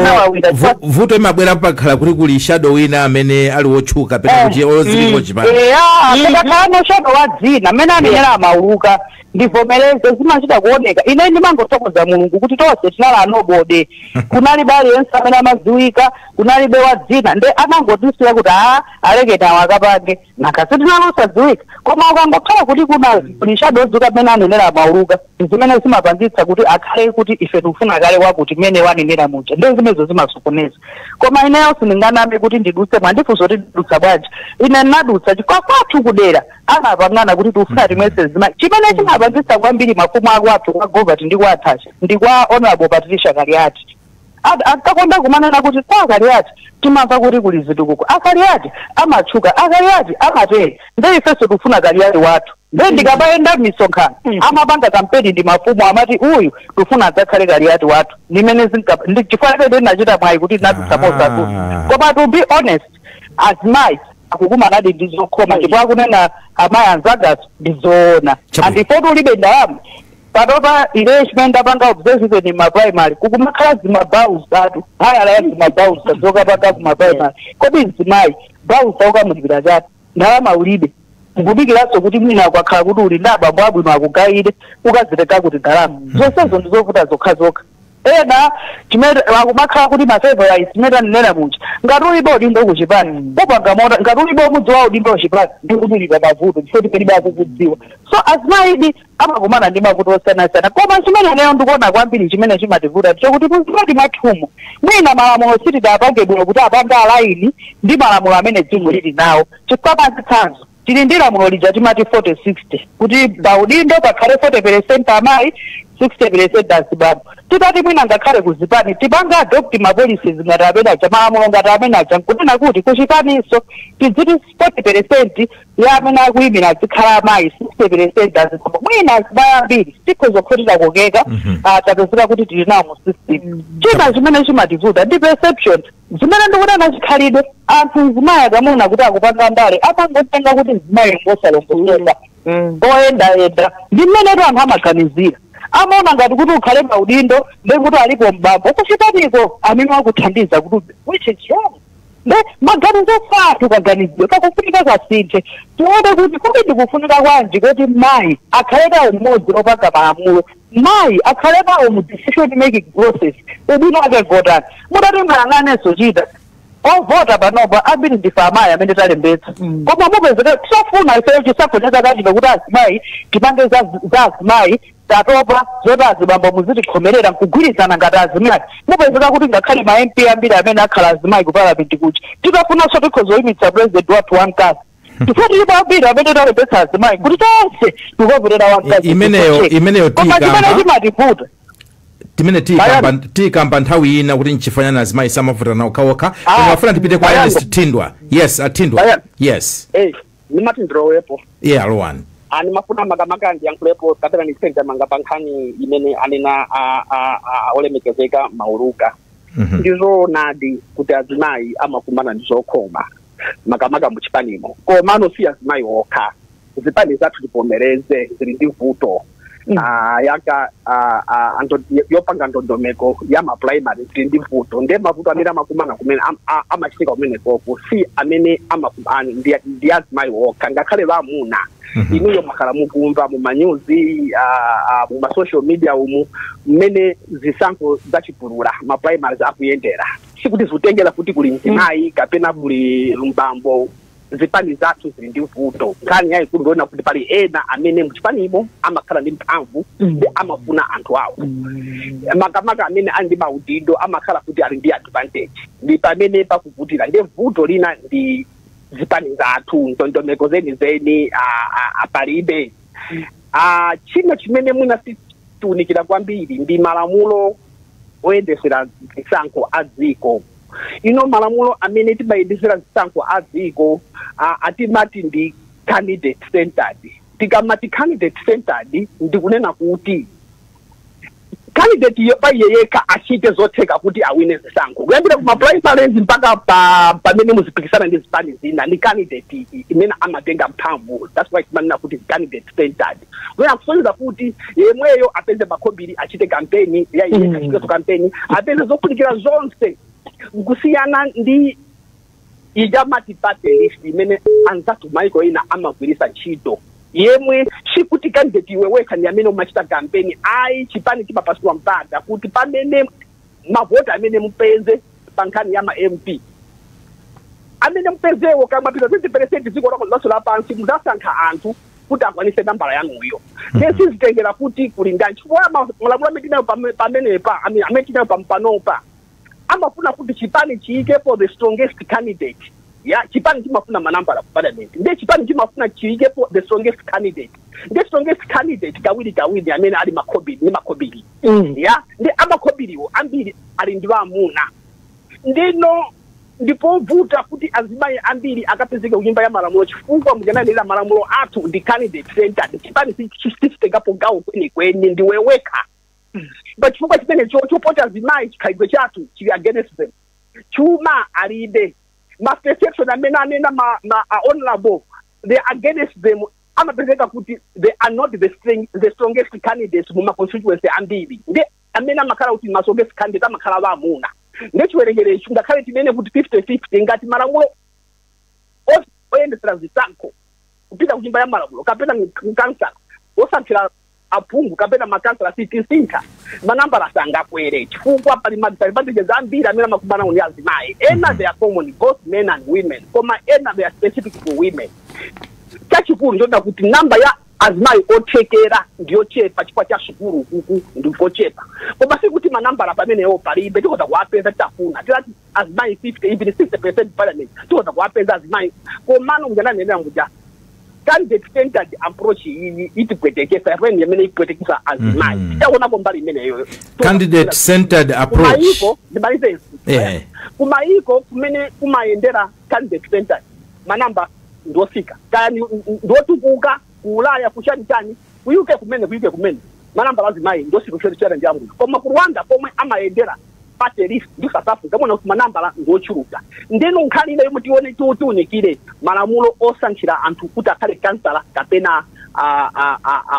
vuto imabwerapo pakhala kuti kuli shadow wina amene ali wotchuka kapena kuti oziliko chipani? Eya, pakakhala shadow wa dzina amene anenera amauluka, ndivomereze, zimachita kuoneka. Ine ndimangothokoza Mulungu kuti tonse tinali a nobody, kunalibe aliyense amene amadziwika, kunalibe wa dzina. Nde anangotisiya kuti aa, aleketawo akapange, nakasi tinali osadziwika. Koma ukangokhala kuti kuna kuli shadow odziwika amene anenera amauluka, zimene zimapangitsa kuti akhale kuti ife tikufuna kale wakuti mmene wanenera muja, nde zimenezo zimasokoneza. Koma ineyo sindinganame kuti ndidutse. Mwandifunsa kuti ndidutsa bwanji. Ine ndinadutsa chifukwa kwathu kudera anapangana kuti tikufuna timwese mzimayi. Chimene chimapangitsa kwambiri, mafumu akwathu kwa Govert ndi kwa Athacha ndi kwa Honorable Patricia Kaliati, ankakonda kumanena kuti kwa Kaliati timamva kuti kuli zitukuko, aKaliati amatchuka, aKaliati amatere, nde ifenso tikufuna Kaliati wathu. Nde ndikamayenda m'misonkhano, amapanga kampeni ndi mafumu, amati uyu tikufuna adzakhale Kaliati wathu. Ndimene chifukwa chake ndinachita mwayi kuti ndinadutsa mosavuta. Koma to be honest, azimayi akukumanadi ndi zokhoma, ndipo akunena amayi anzagazo ndi zoona. Chabwino. And ifoti ulibe ndalama patopa, ine chimene ndapanga observe ni ma primary kukumakhala zima bouncer atu, hayala ya zima bouncer zokapanga kuma primary. Kodi mzimayi bouncer ukamulipira chati? Ndalama ulibe, nkudikiranso kuti mwina akakhala kuti uli ndi abambo abwino akugayire, ukazitenga kuti ndalama? Zonsezo ndizovuta zokha zokha. Ena chimene akumakhala kuti ma favorites, chimene tanenera muja, ngati ulibe udindo kuchipani upanga mota, ngati ulibe umudzi wa udindo kuchipani, ndikuti uli pa mavuto chifukwa palibe akukudziwa. So azimayidi amakumana ndi mavuto osiyanasiyana, koma chimene ineyo ndikuona kwambiri chimene chimativuta chokuti muzipati mwathumu mwina malamulo sitidapange bwino kuti apange align ndi malamulo amene dziko lili nawo, chifukwa pazitsanzo tili ndi lamulo lija timati 40-60, kuti paudindo pakhale 40% amayi, 60% azibambo. Titati mwina ngakhale kuzipani tipange adopt ma policies ngati amene aja, malamulo ngati amene aja, nkunena kuti kuchipaniso tidziti 40% ya amene akuyimira azikhala amayi, 60% azibambo, mwina azimayi ambiri tikhoza kukhotera kokeka. Tapezeka kuti tili nawo mu system. China chimene chimativuta ndi perception, zimene ndikunena chikhalidwe. Anthu mzimayi akamuna kuti akupanga ndale amangotenga kuti mzimayi ngosalongosoka, oyendayenda. Ndi mmenetu anthu amaganizira, amaona ngati kuti ukhale maudindo ndekuti alipo mbambo kuchipaniko amene akuthandiza kuti, which is wrong. Nde maganizo athu kaganizidwe kakufunika kasinthe, tione kuti kodi ndikufunika kwanji kuti mayi akhale nawo mmodzi opanga malamulo, mayi akhale nawo mu decision making process, ubwino wake ngotani? Mutati mwayang'anenso chita ovota panopa, ambiri ndife amayi amene talembetsa, koma mupezeka tisafuna ifeyo chisankho chakachino kuti azimayi tipange za azimayi, tatopa zoti azibambo muzitikhomerera nkugwirizana ngati azimayi. Mupezeka kuti ngakhale ma MP ambiri amene akhala azimayi ku parliament kuja, titafunanso tikhoza kuyimitsa president wathu wamkazi, chifukwa tilipo ambiri amene talembetsa azimayi kuti tonse tikavotera wamkazi. Imeneyo Koma chimene tikamba chimativuta timene tikamba nthawi ina kuti nchifanyana azimayi samavutana okhaokha. Ah, Ndimafuna ndipite kwa Bayango. Ernest Thindwa. Yes, Athindwa. Bayango. Yes. Eh, nimati ndilowepo. Yeah, lowani. Animafuna makamaka ndiyankhulepo kapena nditsenza manga pa nkhani imene anena olemekezeka Mauluka. Ndizoonadi kuti azimayi amakumana ndi zokhoma makamaka muchipanimo, komano si azimayi okha. Zipani zathu, tivomereze, zili ndi vuto yaka yopanga ndondomeko ya ma primary. Zili ndi vuto, ndiye mavuto amene amakumana kumene amachitika kumenekoko si amene ndi azimayi okha, ngakhale vamuna. Inuyo mwakhala mukumva mumanyuzi, muma social media umu, mmene zisankho zachipulula, ma primaries akuyendera. Sikuti zikutengera kuti kuli mzimayi kapena kuli mbambo. Zipani zathu zili ndi vuto. Nkhani yayikulu ndiona kuti pali ena amene muchipanimo amakhala ndi mphamvu ndi amafuna anthu awo, makamaka amene ali ndi maudindo amakhala kuti ali ndi advantage, ndi pamene pakuvutira. Ndi vuto lina ndi zipani zathu, ndondomeko zenizeni palibe. China chimene mwina situunikira kwambiri ndi malamulo oyendesera zisankho a dziko ino. Malamulo amene timayendesera zisankho a dziko atimati ndi candidate centered. Tikamati candidate centered, ndikunena kuti candidate yo pa iye yekha achite zotheka kuti awine zisankho, kuyambira kuma primaries mpaka pa pamene muzipikisana ndi zipani zina. Ndi candidate imene amatenga mphamvu. That's why timanena kuti candidate centered, kuya kusonyeza kuti yemweyo apeze makhobiri, achite kampeni ya iye, achiteso kampeni, apeze zofunikira zonse, kusiyana ndi ija multi-party list imene anzathu maiko ina amagwirisa ntchito, yemwe sikuti candidate iwe wekha ndi amene umachita kampeni ayi. Chipani chimapasidwa mpata kuti pamene mavoti amene mupeze pa nkhani ya ma MP amene mupezewo, kamapita 20%, dziko lako lonse lapansi muzasankha anthu kuti akwanise nambala yanuyo. Ndiye sizitengera kuti kuli ndani, chifukwa malamulo amene tinayo pamenepa, amene tinayo panopa, amafuna kuti chipani chiyikepo the strongest candidate. Ya chipani chimafuna manambala ku parliament, ndiye chipani chimafuna chiyikepo the strongest candidate. Ndiye strongest candidate kawiri kawiri amene ali makhobiri ndi makhobiri ya ndi amakhobiriwo ambiri ali ndi amuna. Ndino ndipovuta kuti azimayi ambiri akapezeke kunyumba ya malamulo, chifukwa mukananena malamulo athu ndi candidate centered. Chipani sichitengapo gawo kwenikweni, ndiwe wekha. Pa chifukwa chimene chopota azimayi, chikhalidwe chathu chili against them, chuma alibe, ma perception amene anena ma honorable, they are against them. Amapezeka kuti they are not the strongest candidates mu ma constituency ambiri. Ndi amene amakhala kuti ma strongest candidate amakhala vamuna. Ndi chiwerengerecho ngakhale tinene kuti 50-50, ngati malamulo oyendesera zisankho kupita kunyumba ya malamulo kapena mkansala osankhira Aphungu kapena makansala sitisintha, manambala sangakwere chifukwa pali ma disadvantages ambiri amene amakumana ndi azimayi. Ena they are common, both men and women, koma ena they are specific for women. Chachikulu ndoda kuti namba ya azimayi othekera ndiyochepa chifukwa cha sukulu kuku ndikochepa, koma sikuti manambala pamenewo palibe. Tikhoza kuwapeza titafuna. Tilati azimayi 50, even 60% parliament, tikhoza kuwapeza azimayi. Komano mnjananenera muja, candidate centered approach iyi itipwetekesa ren yamene ipwetekesa azimayi. Tichaonako mbali imeneyo. Candidate centered approach. Kumayiko, ndimalize, kumayiko kumene kumayendera candidate centered, manamba ndosika kaya ndotukuka ku Ulaya, kuchani chani, ku UK kumene, ku UK kumene manamba azimayi ndosika kuchani ndi amuna. Koma ku Rwanda pomwe amayendera party list ndi South Africa, mona kuti manambala ndiochuluka. Ndeno nkhani ina yomwe tione, tiunikire malamulo osankhira anthu kuti akhale kansala kapena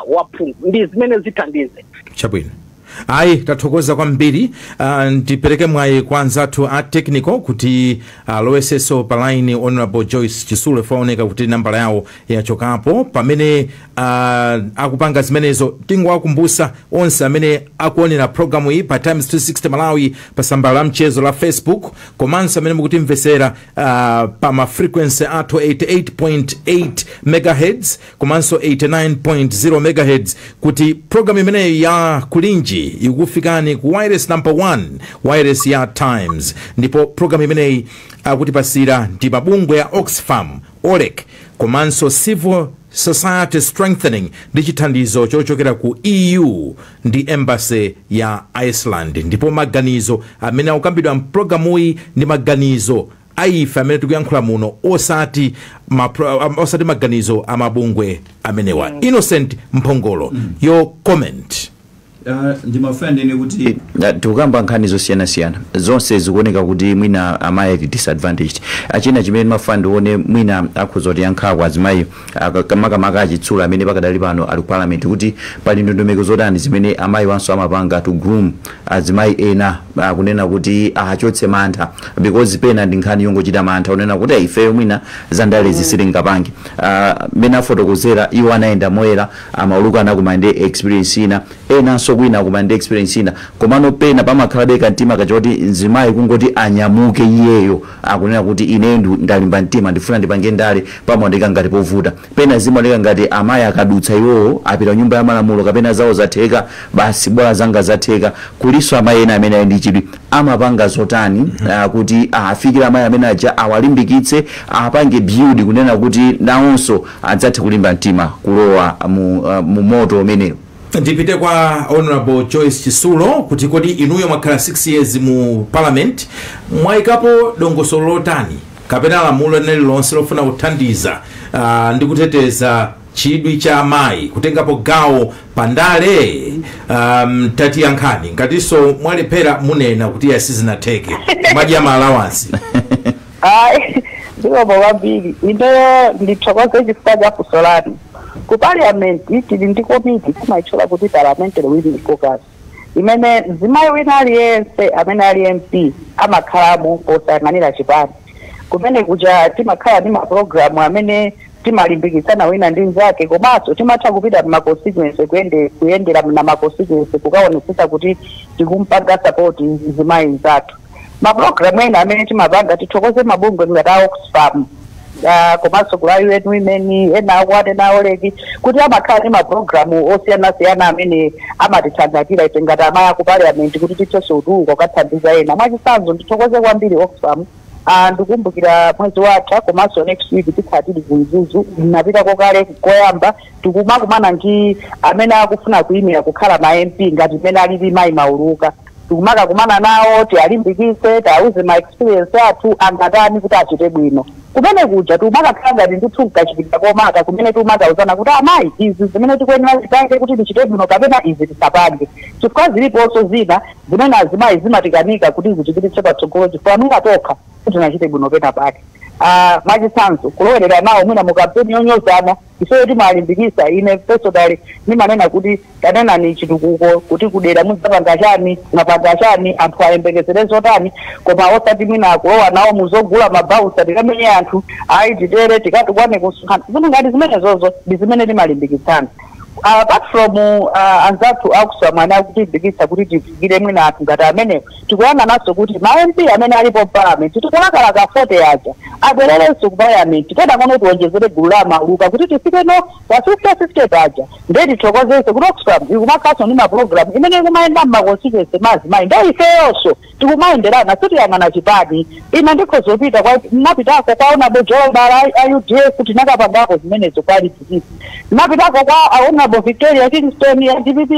waphungu, ndi zimene zithandize. Chabwino, ayi, tathokoza kwambiri. Ndipereke mwayi kwa anzathu a technical kuti alowesenso pa line Honorable Joyce Chisulo, faoneka kuti nambala yawo yachokapo. Pamene akupanga zimenezo, tingowakumbusa onse amene akuonera programu iyi pa Times 360 Malawi pa tsamba la mchezo la Facebook, komanso amene mukutimvesera pa ma frequency athu 88.8 megahertz komanso 89.0 megahertz, kuti programu imeneyi ya Kulinji ikufikani ku wireless number 1, wireless ya Times. Ndipo programu imeneyi akutipasira ndi mabungwe ya Oxfam, OLEC komanso Civil Society Strengthening ndi chithandizo chochokera ku EU ndi embassy ya Iceland. Ndipo maganizo amene akukambidwa mpulogalamuyi ndi maganizo aife amene tikuyankhula muno, osati maganizo amabungwe amenewa. Innocent Mphongolo, your comment. Ndimafuna ndine kuti tikukamba nkhani zosiyanasiyana, zonse zikuoneka kuti mwina amayi ali disadvantaged. Achina chimene ndimafuna ndione, mwina akhoza kutiyankhako azimayi, makamaka achitsulo amene pakadali pano ali ku parliament, kuti pali ndondomeko zotani zimene amayi wanso amapanga to groom azimayi ena, kunena kuti achotse mantha, because pena ndi nkhani yongochita mantha, unena kuti ifeyo mwina zandale zisitingapange. Mmene afotokozera iwo, anayenda moyera, amauluka, anakumana ndi experience ina, enanso kwina akumana ndi experience ina, komano pena pamakhalabe kamtima kachoti mzimayi kungoti anyamuke iyeyo akunena kuti ineyo ndalimba mtima, ndifuna ndipange ndale, pamaoneka ngati povuta. Pena zimaoneka ngati amayi akadutsa iwowo apita nyumba ya malamulo kapena zawo zatheka basi, bola zanga zatheka. Kuliso amayi ena amene ali ndi chidwi, amapanga zotani kuti afikire amayi amene aja, awalimbikitse, apange build kunena kuti nawonso adzathe kulimba mtima kulowa mu moto umenewo? Ndipite kwa Honorable Joyce Chisulo kuti kodi inuyo mwakhala 6 years mu parliament, mwayikapo dongosolo lotani kapena lamulo lililonse lofuna kuthandiza ndi kuteteza chidwi cha amayi kutengapo gawo pandale? Tatiyankhani. Ngatinso mwalephera, munena kuti asizinatheke, mwadya ma allowance. Hayi, zikomo kwambiri. Ineyo ndithokoze chifukwa cha funso lanu. Ku parliament tili ndi komiti timayitchula kuti Parliamentary Women Caucus, imene mzimayi wina aliyense amene ali MP amakhalamo posayang'anira chipani. Kumene kuja timakhala ndi mapulogalamu amene timalimbikitsana wina ndi mnzake, komanso timatha kupita mma constituency, kuyendera na ma constituency kukaonetsetsa kuti tikumpanga support mzimayi mnzathu. Mapulogalamu ena amene timapanga, tithokoze mabungwe ngati a Oxfam, komanso kula UN Women, ena akwate na OLEC, kuti amakhala ndi mapulogalamu osiyanasiyana amene amatithangatira ife ngati amayi aku parliament kuti tithenso kutuluka kukathandiza ena. Mwachitsanzo, ndithokoze kwambiri Oxfam. Ndikumbukira mwezi watha komanso next week tikhala tili ku Mzuzu. Napitako kale koyamba, tikumakumana ndi amene akufuna kuyimira kukhala ma MP ngati mmene alili mayi Mauluka. Tikumakakumana nawo, tialimbikitse, tiauze ma experience athu, angatani kuti achite bwino. Kumene kuja tikumakakhala ngati ndithu nkachitika komaka kumene tikumakauzana kuti amayi, izi zimene tikuyenera tipange kuti tichite bwino kapena izi tisapange, chifukwa ziliponso zina zimene azimayi zimatikanika kuti zitipititse patsogolo, chifukwa mwina tokha tinachite bwino pena pake. Mwachitsanzo, kulowerera nawo mwina mu kampeni yonyozana, ifeyo timalimbikitsa. Ine personally nimanena kuti tanenani chitukuko, kuti kudera mudzapanga chani, mwapanga chani, anthu ayembekezere zotani, koma osati mwina kulowa nawo muzogula mabausa, tikamenye anthu, ayi, titere, tikatukwane kusonkhana. Zinthu ngati zimenezozo ndi zimene timalimbikitsana. Apart from anzathu akusamwana akutilimbikitsa kuti tifikire mwina anthu ngati amenewo, tikuyang'ananso kuti ma MP amene alipo parliament, tikulakalaka 40 aja abwererenso ku parliament, tadang'ono tiwonjezere gulu la Mauluka kuti tifike no pa 50-50 paja. Nde tithokozenso kuti Oxfam ikumakhaso ndi mapulogalamu imene ikumayenda mmaconstituency mazimayi, nde ifeyonso tikumayenderana, sitiyang'ana chipani. Ine ndikhozopita kwa napitako kwa Honorable Jolobala a UDF, tinakapangako zimenezo kwa limbikitsi. Napitako kwa Honorable Victoria Kingston ya DPP,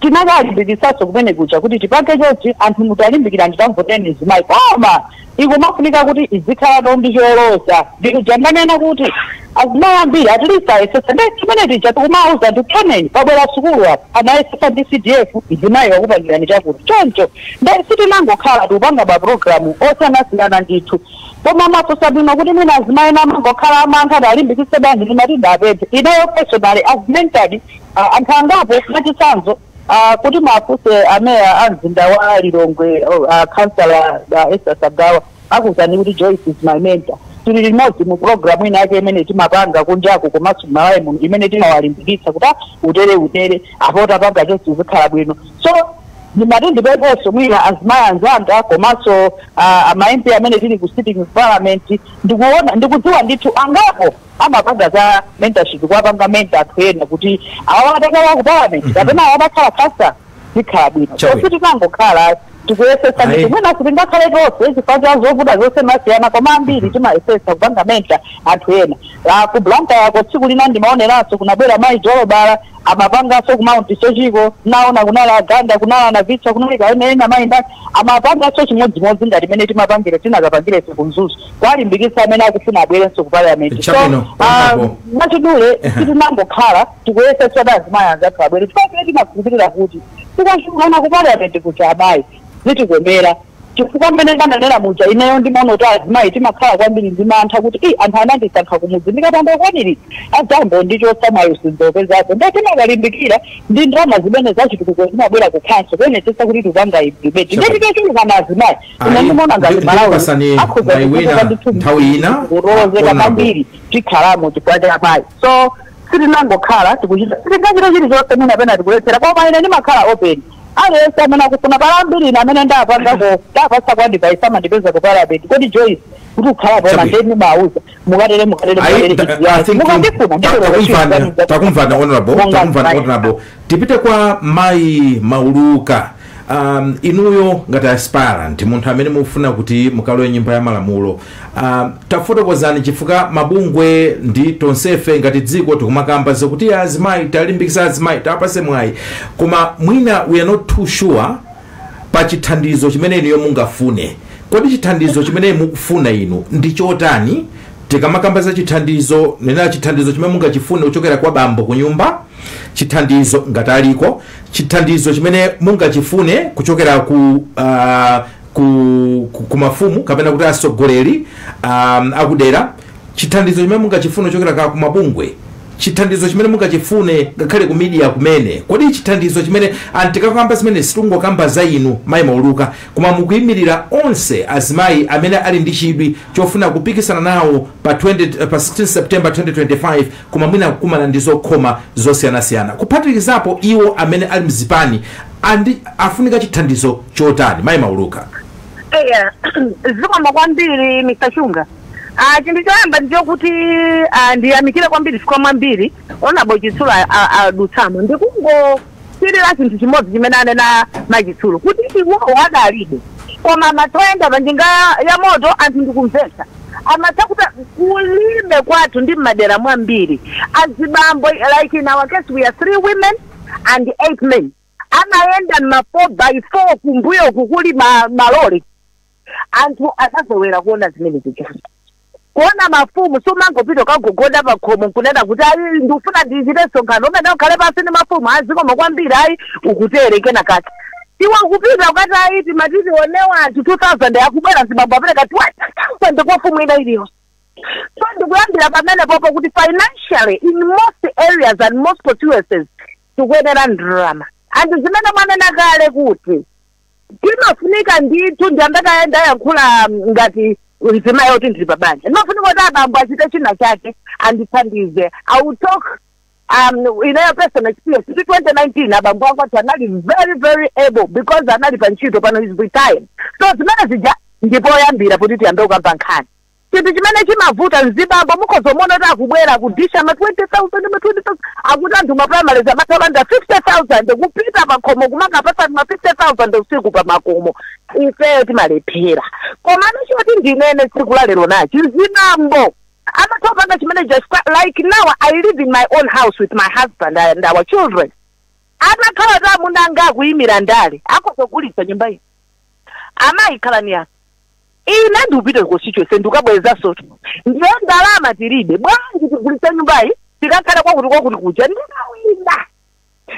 tinakalimbikitsaso kumene kuja kuti tipange chonchi, anthu mutalimbikira nditamvoteni zimayi. Koma ikumafunika kuti izikhala ndi choloza, ndikuja ndanena kuti azimayi ambiri at least ayesesa, ndi chimene tija tikumauza ndi toneni pabwera sukulu apa anayesesa ndi CDF, mzimayi wakupangirani chakuti choncho. Nde sitinangokhala, tikupanga mapulogalamu osiyanasiyana ndithu. Koma mafunsa bwino kuti mwina azimayi namangokhala amantha, alimbikitse bwanji? Ndimati apemphe, ineyo personally as mentored anthu angapo. Mwachitsanzo, kuti mafuse ameya a mzinda wa Lilongwe, councillor Esther Sagawa, akuzani kuti Joyce is my mentor. Tili limodzi mu program ina yake imene timapanga kunjaku komanso Malawi muno, imene timawalimbikitsa kuti utere utere apo tapanga chonse zikhala bwino. So ndimati ndipemphenso mwina azimayi anzanga komanso ama MP amene tili ku sitting parliament. Ndikuona, ndikudziwa ndithu angapo amapanga za mentorship, kuwapanga mentor anthu ena kuti awa atakhala ku parliament kapena awa atakhala kasa zikhala bwino. So sitinangokhala, tikuyesesa ndithu. Mwina sitingakhale tonse chifukwa cha zovuta zosiyanasiyana, koma ambiri timayesesa kupanga mentor anthu ena. Ku Blantyre yako tsiku lina ndimaoneranso kunabwera mayi Jolobala, amapanganso ku Mount Sochiko, naona kunali Aganda, kunali Anavitsa, kunali kaene ena mayi ndani, amapanganso chimodzimodzi ngati imene timapangira, tinakapangire ife ku Mzuzu, kwalimbikitsa amene akufuna abwerenso ku parliament. So Honorable. Mwachidule, sitinangokhala, tikuyesesa kuti azimayi anzathu abwere, chifukwa timakhulupirira kuti tikachulukana ku parliament kuti amayi zitikomera, chifukwa mmene ndanenera muja, ineyo ndimaona kuti azimayi timakhala kwambiri ndi mantha kuti i anthu anandisankha kumudzi, ndikapanda kukwaniritsa adzambo ndichosa mwayi sinzopezapo. Nde timakalimbikira ndi ndalama zimene zachitukuko zimabwera ku council kuonetsetsa kuti tikupanga implement. Nde titachulukana azimayi, ine ndimaona ngati Malawi Ndikupasani akhoza mwayi kutukuka wina ndithu, nthawi ina, kulolozeka Honorable. kwambiri tikhalamo chifukwa cha amayi. So sitinangokhala, tikuchita, sitingachita chilichonse mwina pena tikuletsera, koma ine ndimakhala open, aliyense amene akufuna. Pala ambiri ine amene ndapangako, ndapasa kwa advice, amandipeza ku parliament, kodi Joyce kuti ukhala pona? Chabwino. Ndeni ndimawuza mukatere, mukatere, mukatere. I think Mukandifuna takumvana, Honorable, takumvana, Honorable. Tipite kwa mayi Mauluka. Inuyo ngati aspirant, munthu amene mufuna kuti mukalowe nyumba ya malamulo, tafotokozani, chifukwa mabungwe ndi tonsefe ngati dziko tikumakamba zakuti azimayi talimbikisa, azimayi tapase mwayi, koma mwina we are not too sure pa chithandizo chimene inuyo mungafune. Kodi chithandizo chimene mukufuna inu ndi chotani? Tikamakamba za chithandizo, nena chithandizo chimene mungachifune kuchokera kwa bambo ku nyumba, chithandizo ngati aliko, chithandizo chimene mungachifune kuchokera ku mafumu kapena kuti atsogoleri akudera, chithandizo chimene mungachifune kuchokera ku mabungwe, chithandizo chimene mungachifune ngakhale ku media kumene. Kodi chithandizo chimene antikakamba zimene sitingokamba za inu mayi Mauluka, koma mukuyimirira onse azimayi amene ali ndi chidwi chofuna kupikisana nawo pa 20, pa 16 September 2025, koma mwina kukumana ndi zokhoma zosiyanasiyana, kuphatikizapo iwo amene ali mzipani, andi afunika chithandizo chotani, mayi Mauluka? Eya, zikomo kwambiri, Mr Chunga. Chinthu choyamba ndichokuti ndiyamikire kwambiri chifukwa mwambiri Honorable Chitsulo adutsamo. Ndikungosirira chinthu chimodzi chimene anena machitsulo kuti iwowo adalibe, koma amathoyenda pa njinga ya moto, anthu ndikumvetsa amatha kuti kulibe kwathu ndi mmadera mwambiri azibambo. Like in our case, we are three women and eight men, amayenda ma 4 by 4, kumbuyo kukuli malori. Anthu adazowera kuona zimene zija, kuona mafumu sumangopita ukagogoda pakhomo nkunena kuti ayi, ndikufuna ndichite msonkhano umene ukhale pasi ndi mafumu, azikoma kwambiri, ayi, ukutere kena kake. Iwe ukupita ukati ayi, timatiti onewa anthu 2000 akubwera, zibambo apereka 20,000 kwa fumu ina iliyonse. So ndikuyambira pamene popo kuti financially in most areas and most constituencies tikuyenera ndalama, and zimene mwanena kale kuti timafunika ndithu, ndiyambeka ndayankhula ngati nzimayi yoti ndili pabanja, ndimafunika kuti abambo achite china chake andithandize. I will talk Ineyo personal experience, kuti 2019 abambo angu ati anali very very able because anali pa ntchito, pano is retired. So zimene zija ndipoyambira kuti tiyambe kukamba nkhani. Chinthu chimene chimavuta, mzibambo mukhozomona kuti akubwera kudisha ma 20,000, ma 20,000, akuti anthu ma primaries amathalanda 50,000, kupita pakhomo kumakapasa ma 50,000 usiku pa makomo. Ifeyo timalephera. Komano choti ndinene tsiku la lero nachi, mzibambo amatopanga chimene just like now I live in my own house with my husband and our children. Atakhala ta amuna akuyimira ndale, akozogulitsa nyumba iyi, amayi khalani apa, ine ndikupita constituency, ndikabweza soto, ndiye ndalama tilibe, bwanji tigulitse nyumbayi, tikakhala kwakuti kwakuti kuja ndikawina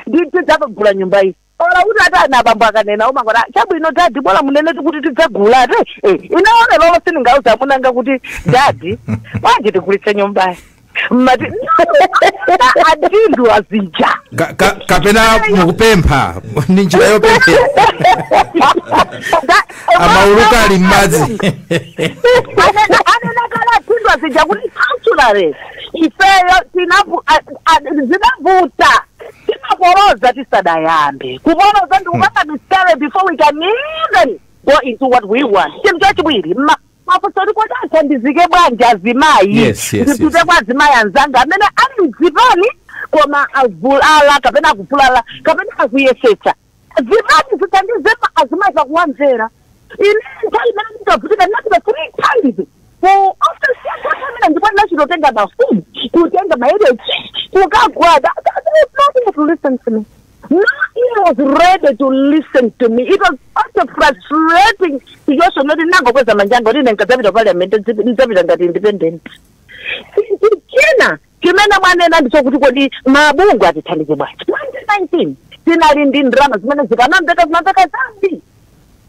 ndidzakagula nyumba iyi. Ola kuti ati ana abambo akanena umangoti, "Chabwino daddy, bola munene tikuti tidzagula." Ate inaone lolo sindingauza amunanga kuti, "Daddy, bwanji tigulitse nyumbayi?" Mati adindu azija. Kapena mukupempha, ndi njira yopemphera, amauluka ali m'madzi. Anena kala adindu azija kuti culturally ifeyo zinavuta, timaporoza tisadayambe kuporoza, ndikupanga misere before we can even go into what we want. Chinthu chachiwiri, mafunso kuti athandizike bwanji azimayi? Yes. Ndipite kwa azimayi anzanga amene ali mdzipani koma avulala kapena akuvulala kapena akuyesetsa. Zipani zithandize azimayi pakuwamvera. Ine nthawi imene ndikavutika ndinapita three times ku office yakamene, ndipo ndinachitotenga mafumu, kutenga ma area kukagwada. Nothing to listen to me. No ear was ready to listen to me. It was such a frustrating situation noti nangokweza manjanga kuti ine nkadzapita parliament, ndidzapita ngati independent. Chinthu china chimene mwanena ndichokuti kodi mabungwe atithandize bwanji? 2019 tinali ndi ndalama zimene zikanamveka, zimamveka zambiri,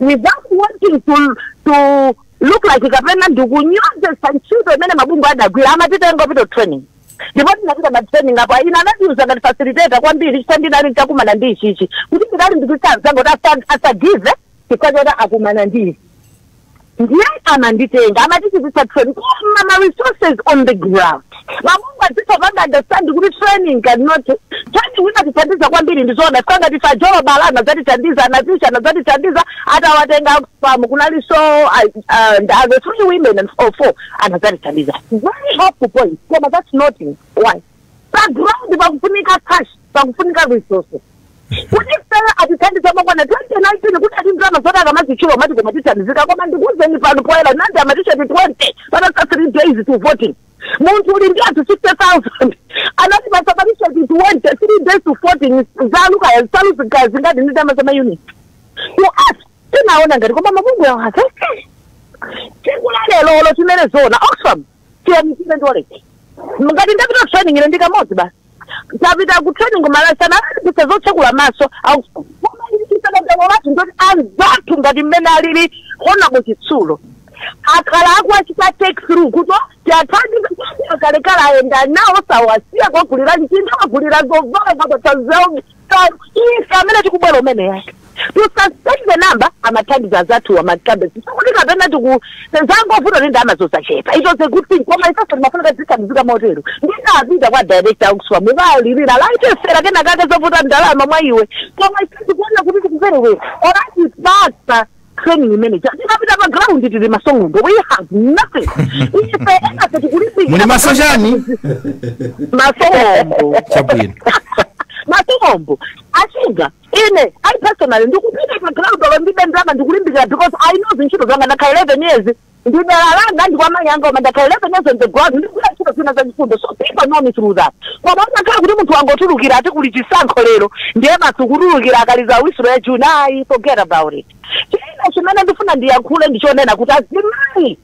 without wanting to look like kapena ndikunyozesa ntchito imene mabungwe adagwira. Amatitenga kupita training, ndipo tinapita ma training apo. Ine anatiuza ngati facilitator kwambiri, chifukwa ndinali nditakumana ndi ichichi, kuti ndinali ndikusanzanga kuti asagive chifukwa choti akumana ndi ichi, ndiye amanditenga, amatichitisa training. Koma ma resources on the ground, mabungwe adzitopanga understand kuti training cannot, training inatithandiza kwambiri, ndizoona, chifukwa ngati fajolo bala anadzatithandiza, anatisha anadzatithandiza, atawatenga pamu kunalinso the three women and or four anadzatithandiza. Very helpful point, koma that's not why. Pa ground pakufunika cash, pakufunika resources kuti fela atithandiza makwana 2019 kuti ati ndalama zoti akamazichula mati koma tithandizika. Koma ndikuuzeni pano poyera, nandi amatishati 20 patasa 3 days to voting. Munthu uli ndi anthu 60,000, anati pasapatishati 20, 3 days to voting, zaluka salu zingati ndi ndalama za ma unit? To us tinaona ngati koma mabungwe yawo ase tsiku la lero chimene zona Oxfam chiyamikire ndioleke ngati ndapita training ine ndikamodzi basi, tapita ku training malasana alipisa zotsekula maso. Koma lathu ndoti anzathu ngati mmene alili honorable Chitsulo akhala akuachita take through kuti tiathandize akalekale ayenda nawo, sawasiya, kwagulira mchinda, kwagulira zovala, kwapatsazawo. Ife amene tikubwera umene yake to sustain the number, amathandiza azathu amakambe kuti kapena tiku zangovuta ndi ndalama zosachepa. It was a good thing, koma ifeso timafunika zithandizika motero. Ndinapita kwa director Oxfam, mukalirira laitesera kena kake zovuta ndalama mwa iwe, koma ife tikuona kuti tikuperewera oratipasa training manager. Tikapita pa ground tili masongombo, we have nothing. Ife enase tikulimbikira. Muli maso chani? Masongombo. Chabwino. Masongombo achinga. Ine I personally ndikupita pa ground olo ndibe ndalama, ndikulimbikira because I know zintchito zanga. Ndakhala 11 years ndidalalanga ndikwamanyanga, koma ndakhala 11 years on the ground, ndikugwira ntchito zina zachifundo, so people know me through that. Koma unakhala kuti munthu wangotulukira ati kuli chisankho lero, ndiye masukutulukira akaliza whistle ya June, ayi, forget about it. China chimene ndifuna ndiyankhule ndichonena kuti azimayi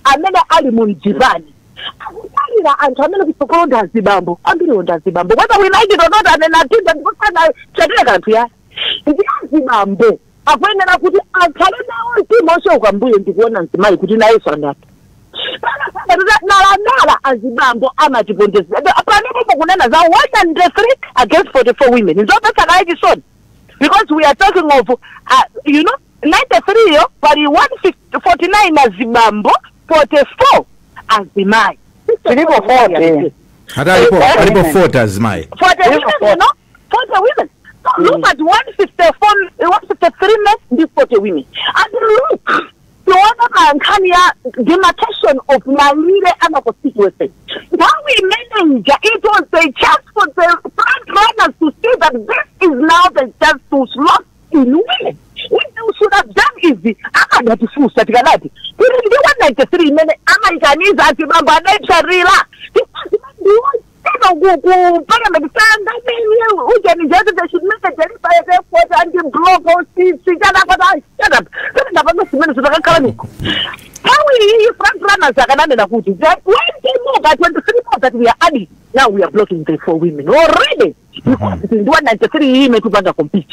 amene ali mu mdzipani akudalira anthu amene kutsogolo ndi azibambo, ambiriwo ndi azibambo, whether we like it or not. Amene atinda ndikusana chatire kanthu ya ndi azibambo, akuyenera kuti akhale nawo mtima osauka mbuyo ndikuona mzimayi kuti nayenso angati nalanala. Azibambo amatipondeza panopo kunena za 103 against 44 women, nzopetsa kaye chisoni because we are talking of 93 yo pali 149 azibambo, 44 azimayi. Tilipo 40. Ati alipo 40 azimayi. 40 women, no? 40 women. So look at 154, 153 men ndi 40 women. And look, tiona nkhani ya demarcation of malire ama constituency. Nthawi imeneija, it was the chance for the front runners to see that this is now the chance to slot in women. What they should have done is akadatifunsa tikanati tili ndi 193 imene amaikaniza azibambo adaitsarira ku parliament sanga ujeni jetu, they should make a deliberate effort and block all seats. Shut up. Sasa simene zitakakhala niko nthawi iyi front runners akananena kuti that 20 more, that 23 more that we are adding now, we are blocking the four women already because it is 193 ime tupanga compete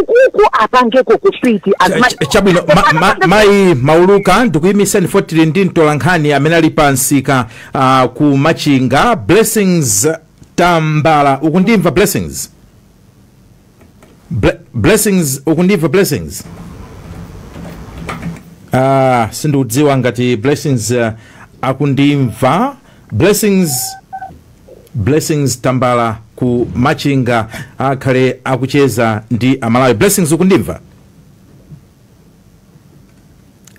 ukuku apangeko compete as much. Chabwino, mayi Mauluka, ndikuyimiseni fotili ndi mtolankhani amene ali pa msika ku Machinga, Blessings Tambala. Ukundimva, Blessings? Blessings, ukundimva, Blessings? Sindikudziwa ngati Blessings akundimva. Blessings Tambala ku Machinga akhale akucheza ndi Amalawi. Blessings, ukundimva?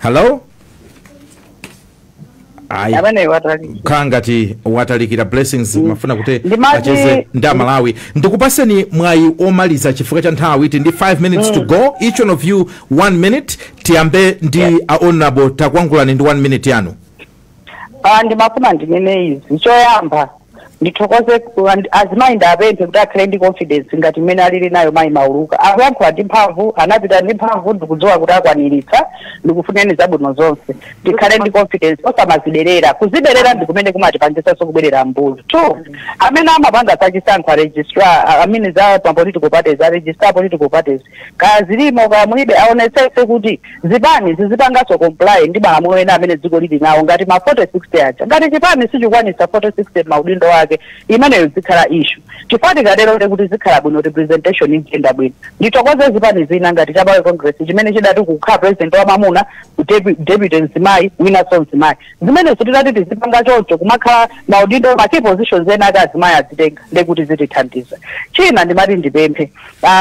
Hello? Ayi. Amene watali. Khangati watalikira Blessings. Mafuna kuti Ndimati acheze ndi Amalawi. Ndikupaseni mwayi omaliza chifukwa cha nthawi, iti ndi 5 minutes to go. Each one of you 1 minute. Tiyambe ndi a Honorable. Takwangulani ndi 1 minute yanu. Ndimafuna ndinene izi. Choyamba, ndithokoze azimayi, ndapemphe kuti akhale ndi confidence ngati mmene alili nayo mayi Mauluka. Akuyankhula ndi mphamvu, anapita ndi mphamvu, ndikudziwa kuti akwaniritsa. Ndikufuneni zabwino zonse. Ndikhale ndi confidence, osamaziderera. Kuziderera ndi kumene kumatipangisanso kubwerera mbuyo. Two, amene amapanga zachisankho, a registrar, amene za pa political parties, a registrar political parties, kaya zilimo kaya mulibe, aonetsetse kuti zipani zizipanganso comply ndi malamulo ena amene dziko lili nawo, ngati ma 4060 aja. Ngati chipani sichikwanisa 4060 maudindo ake, imeneyo zikhala issue, chifukwa tikatero ndi kuti zikhala bwino, representation ikuyenda bwino. Ndithokoze zipani zina ngati cha Malawi Congress chimene chidati kukhala president wa mamuna, deputy mzimayi, winanso mzimayi. Zimenezo titati tizipanga choncho, kumakhala maudindo, ma key positions ena ati azimayi azitenga, ndekuti zitithandiza. China ndimati ndipemphe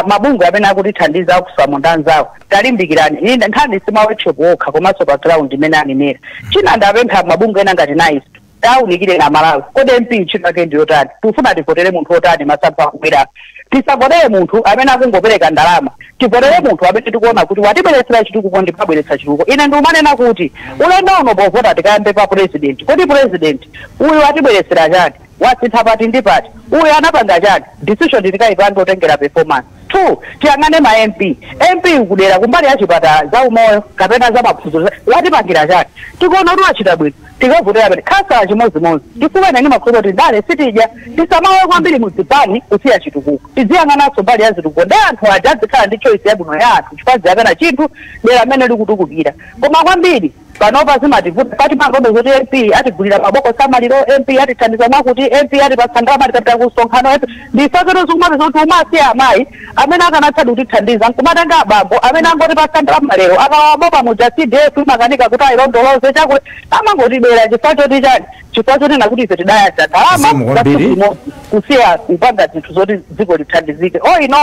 mabungwe amene akutithandiza akusamunda anzawo, talimbikirani. Ine nkhani si ma workshop okha, komanso pa ground imene anenera. China ndapempha mabungwe ena ngati NICE, tawunikire na Malawi, kodi MP ntchito yake ndiyotani? Tifuna tivotere munthu otani masankho akubwera? Tisavotere munthu amene akungopereka ndalama. Tivotere munthu amene tikuona kuti watibweretsera chitukuko ndipo abweretsa chitukuko. Ine ndiumanena kuti ulendo uno povota tikayambe pa president. Kodi president uyu watibweretsera chani? Wasintha pati ndi pati? Uyu anapanga chani? Decision tikayipanga otengera performance. Two, tiyang'ane ma MP. MP kudera kumbali ya chipatala, za umoyo kapena za maphunziro, watipangira chani? Tikuona kuti wachita bwino, tikavotera pene. Khansala chimodzimodzi. Chifukwa ine ndimakhulupirira kuti ndale sitidya. Tisamawe kwambiri muzipani kusiya chitukuko. Tiziyang'ananso mbali ya zitukuko ndi anthu aja azikhala ndi choice yabwino ya anthu, chifukwa ziyang'ana chinthu dera amene likutukukira. Koma kwambiri panopa zimativuta pati mangobe zoti MP atigulira mabokosi amaliro, MP atithandiza mwakuti, MP atipatsa ndalama tikapita kusonkhano, MP ndifakero zikumapeza kuti umasiya amayi amene akanatsadi kutithandiza, nkumatenga abambo amene angotipatsa ndalama. Lero akawabopa muja, CDF imakanika kuti ayilondoloze chakuti amangotibera. Chifukwa choti chani? Chifukwa chonena kuti ife tidayasa ndalama Zimu kwambiri. limodzi kusiya kupanga zinthu zoti dziko lithandizike. Oh ino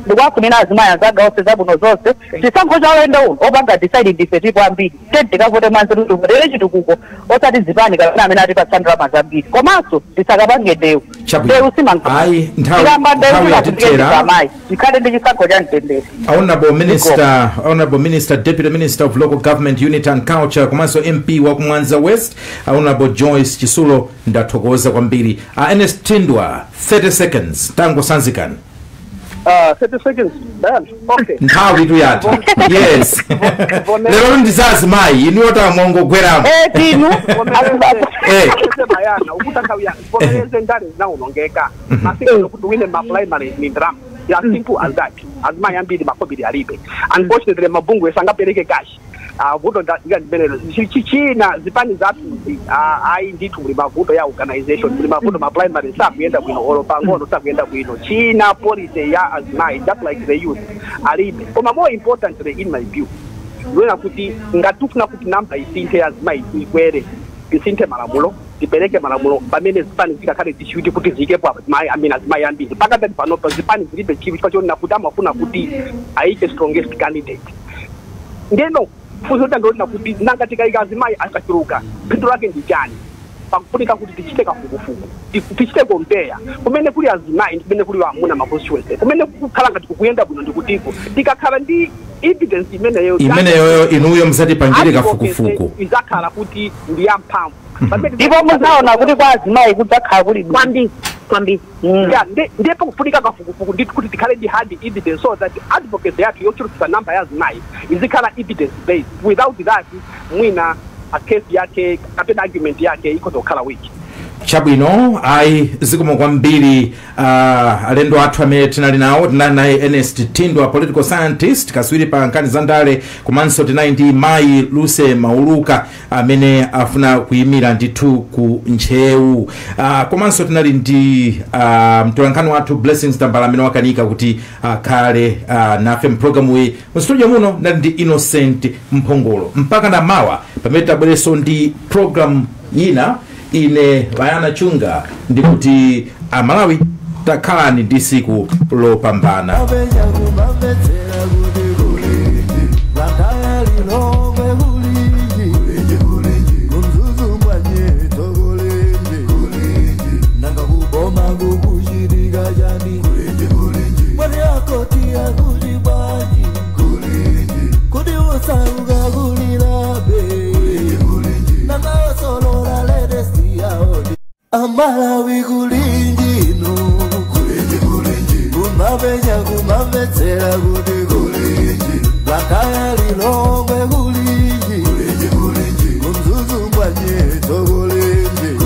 ndikuwafunira azimayi anzanga onse zabwino zonse. Chisankho cha ulendo uno opanga decide ndife tipo ambiri. Tenti tikavote mwanzeru, tivotere chitukuko, osati zipani kapena amene atipatsa ndalama zambiri. Komanso tisakapange ndewu. Chabwino. Ndewu simanga. Ayi, Tikamba ndewu nthawi yatithera. amayi tikhale ndi chisankho cha mtendere. Honorable Minister, Deputy Minister of Local Government, Unity and Culture, komanso MP wa Kumwanza West, Honorable Joyce Chisulo, ndathokoza kwambiri. Ernest Tindwa, 30 seconds, tangosanzikani. 30 seconds, Dan. Okay. Nthawi tu yatha. Yes. Lero ndizazi mayi, inuyo tamongogweramo. Eh, tinu. Bayana ukuti nthawi vomereze, ndale zinawonongeka. Masiko kuti wine ma primary ni drama ya simple as that. Azimayi ambiri makobiri alibe. Unfortunately, mabungwe sangapereke cash. Vuto ndimenelo. China, zipani zathuzi, ayi ndithu muli mavuto ya organization, muli mavuto, ma primary sakuyenda bwino, olo pang'ono sakuyenda bwino. China, policy ya azimayi, just like the youth, alibe. Koma more importantly, in my view, ndikuona kuti ngati tifuna kuti namba isinthe ya azimayi ikwere, tisinthe malamulo. Tipereke malamulo pamene zipani zikakhale zichiwiti kuti ziyikepo azimayi amene azimayi ambiri. Pakatati panopa zipani zilibe chiwi chifukwa chonena kuti amafuna kuti ayike strongest candidate. Ndeno funso ndalonena kuti nanga tikayika azimayi akachuluka, phindu lake ndi chani? Pakufunika kuti tichite kafukufuku, tichite compare kumene kuli azimayi ndi kumene kuli amuna, ma constituency kumene kukhala ngati kukuyenda bwino, ndikutiko tikakhala ndi evidence imeneyo. Imeneyoyo inuyo musatipangire kafukufuku. Izakhala kuti ndi yamphamvu. Ndipo muzaona kuti kwa azimayi kudzakhala kuli bwino. Kwambiri, kwambiri. Yeah, ndipo kufunika kafukufuku ndithu kuti tikhale ndi hard evidence so that advocacy yathu yochulukisa namba ya azimayi izikhala evidence based. Without that, mwina a case yake kapena argument yake ikhoza kukhala weak. Chabwino, ayi, zikomo kwambiri alendo athu amene tinali nawo. Tinali naye Ernest Tindwa, political scientist, kaswiri pa nkhani za ndale, komanso tinali ndi mayi Luse Mauluka amene afuna kuyimira ndithu ku Ntcheu, komanso tinali ndi mtolankhani wathu Blessings Tambala amene wakanika kuti akhale nafe mpulogalamu iyi. Mu studio muno ndali ndi Innocent Mphongolo. Mpaka na mawa pamene tabwerenso ndi program ina, ine Vayana Chunga ndikuti Amalawi, takhalani ndi siku lopambana. Mapenya kumamvetsera kuti kulinji, Blantyre, Lilongwe kulinji, kuMzuzu mwanyeto kulinji, nanga kuboma kukuchitika chani? Mwati akoti akuti bwanji? Kuti usauka kulilabe? Nanga osolola latest yaodi? Amalawi, kulinji inu? Kumapenya kumamvetsera kuti kulinji, Blantyre, Lilongwe kulinji, kuMzuzu mwanyeto kulinji,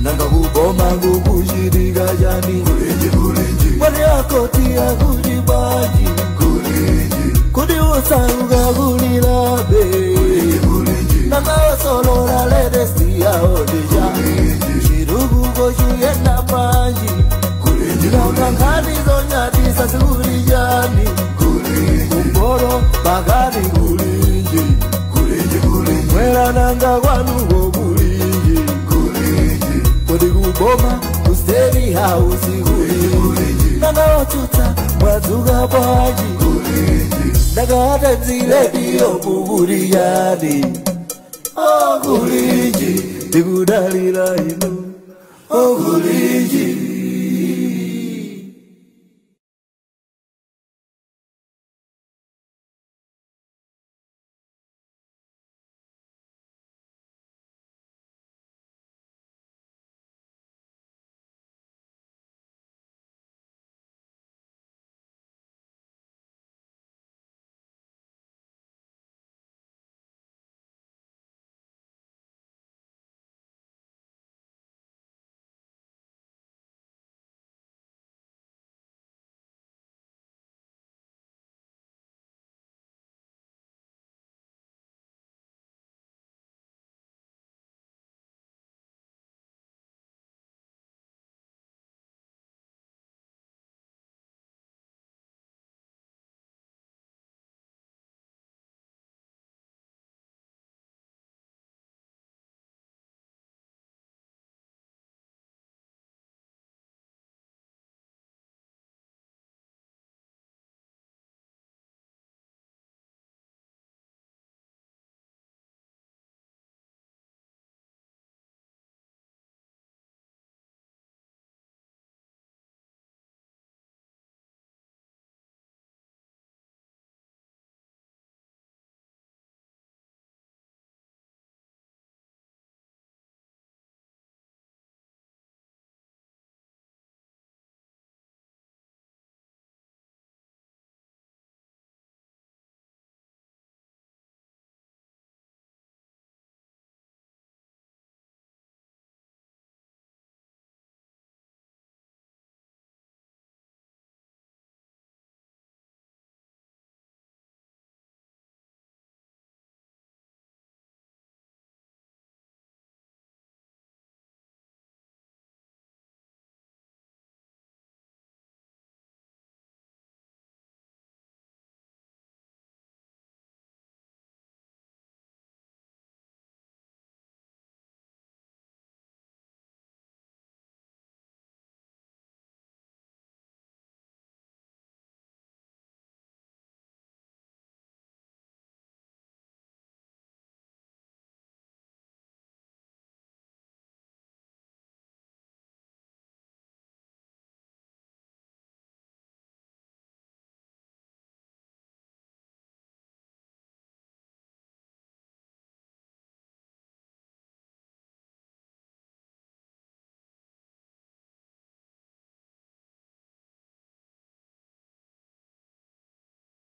nanga kuboma kukuchitika chani? Mwati akoti akuti bwanji? Kuti usauka kulilabe? Nanga osolola latest yaodija? Chirukuko chuyenda panji? Nanga nkhani zonyadisa zikulijani? Kumporo pakati kulinji? Mwera nanga kwanuko kulinji? Kodi kuboma ku State House kulinji? Nanga otsutsa mwadzuka bwanji? Nanga atadzilediyo kukuliyani? Okulinji, tikudalira inu, okulinji.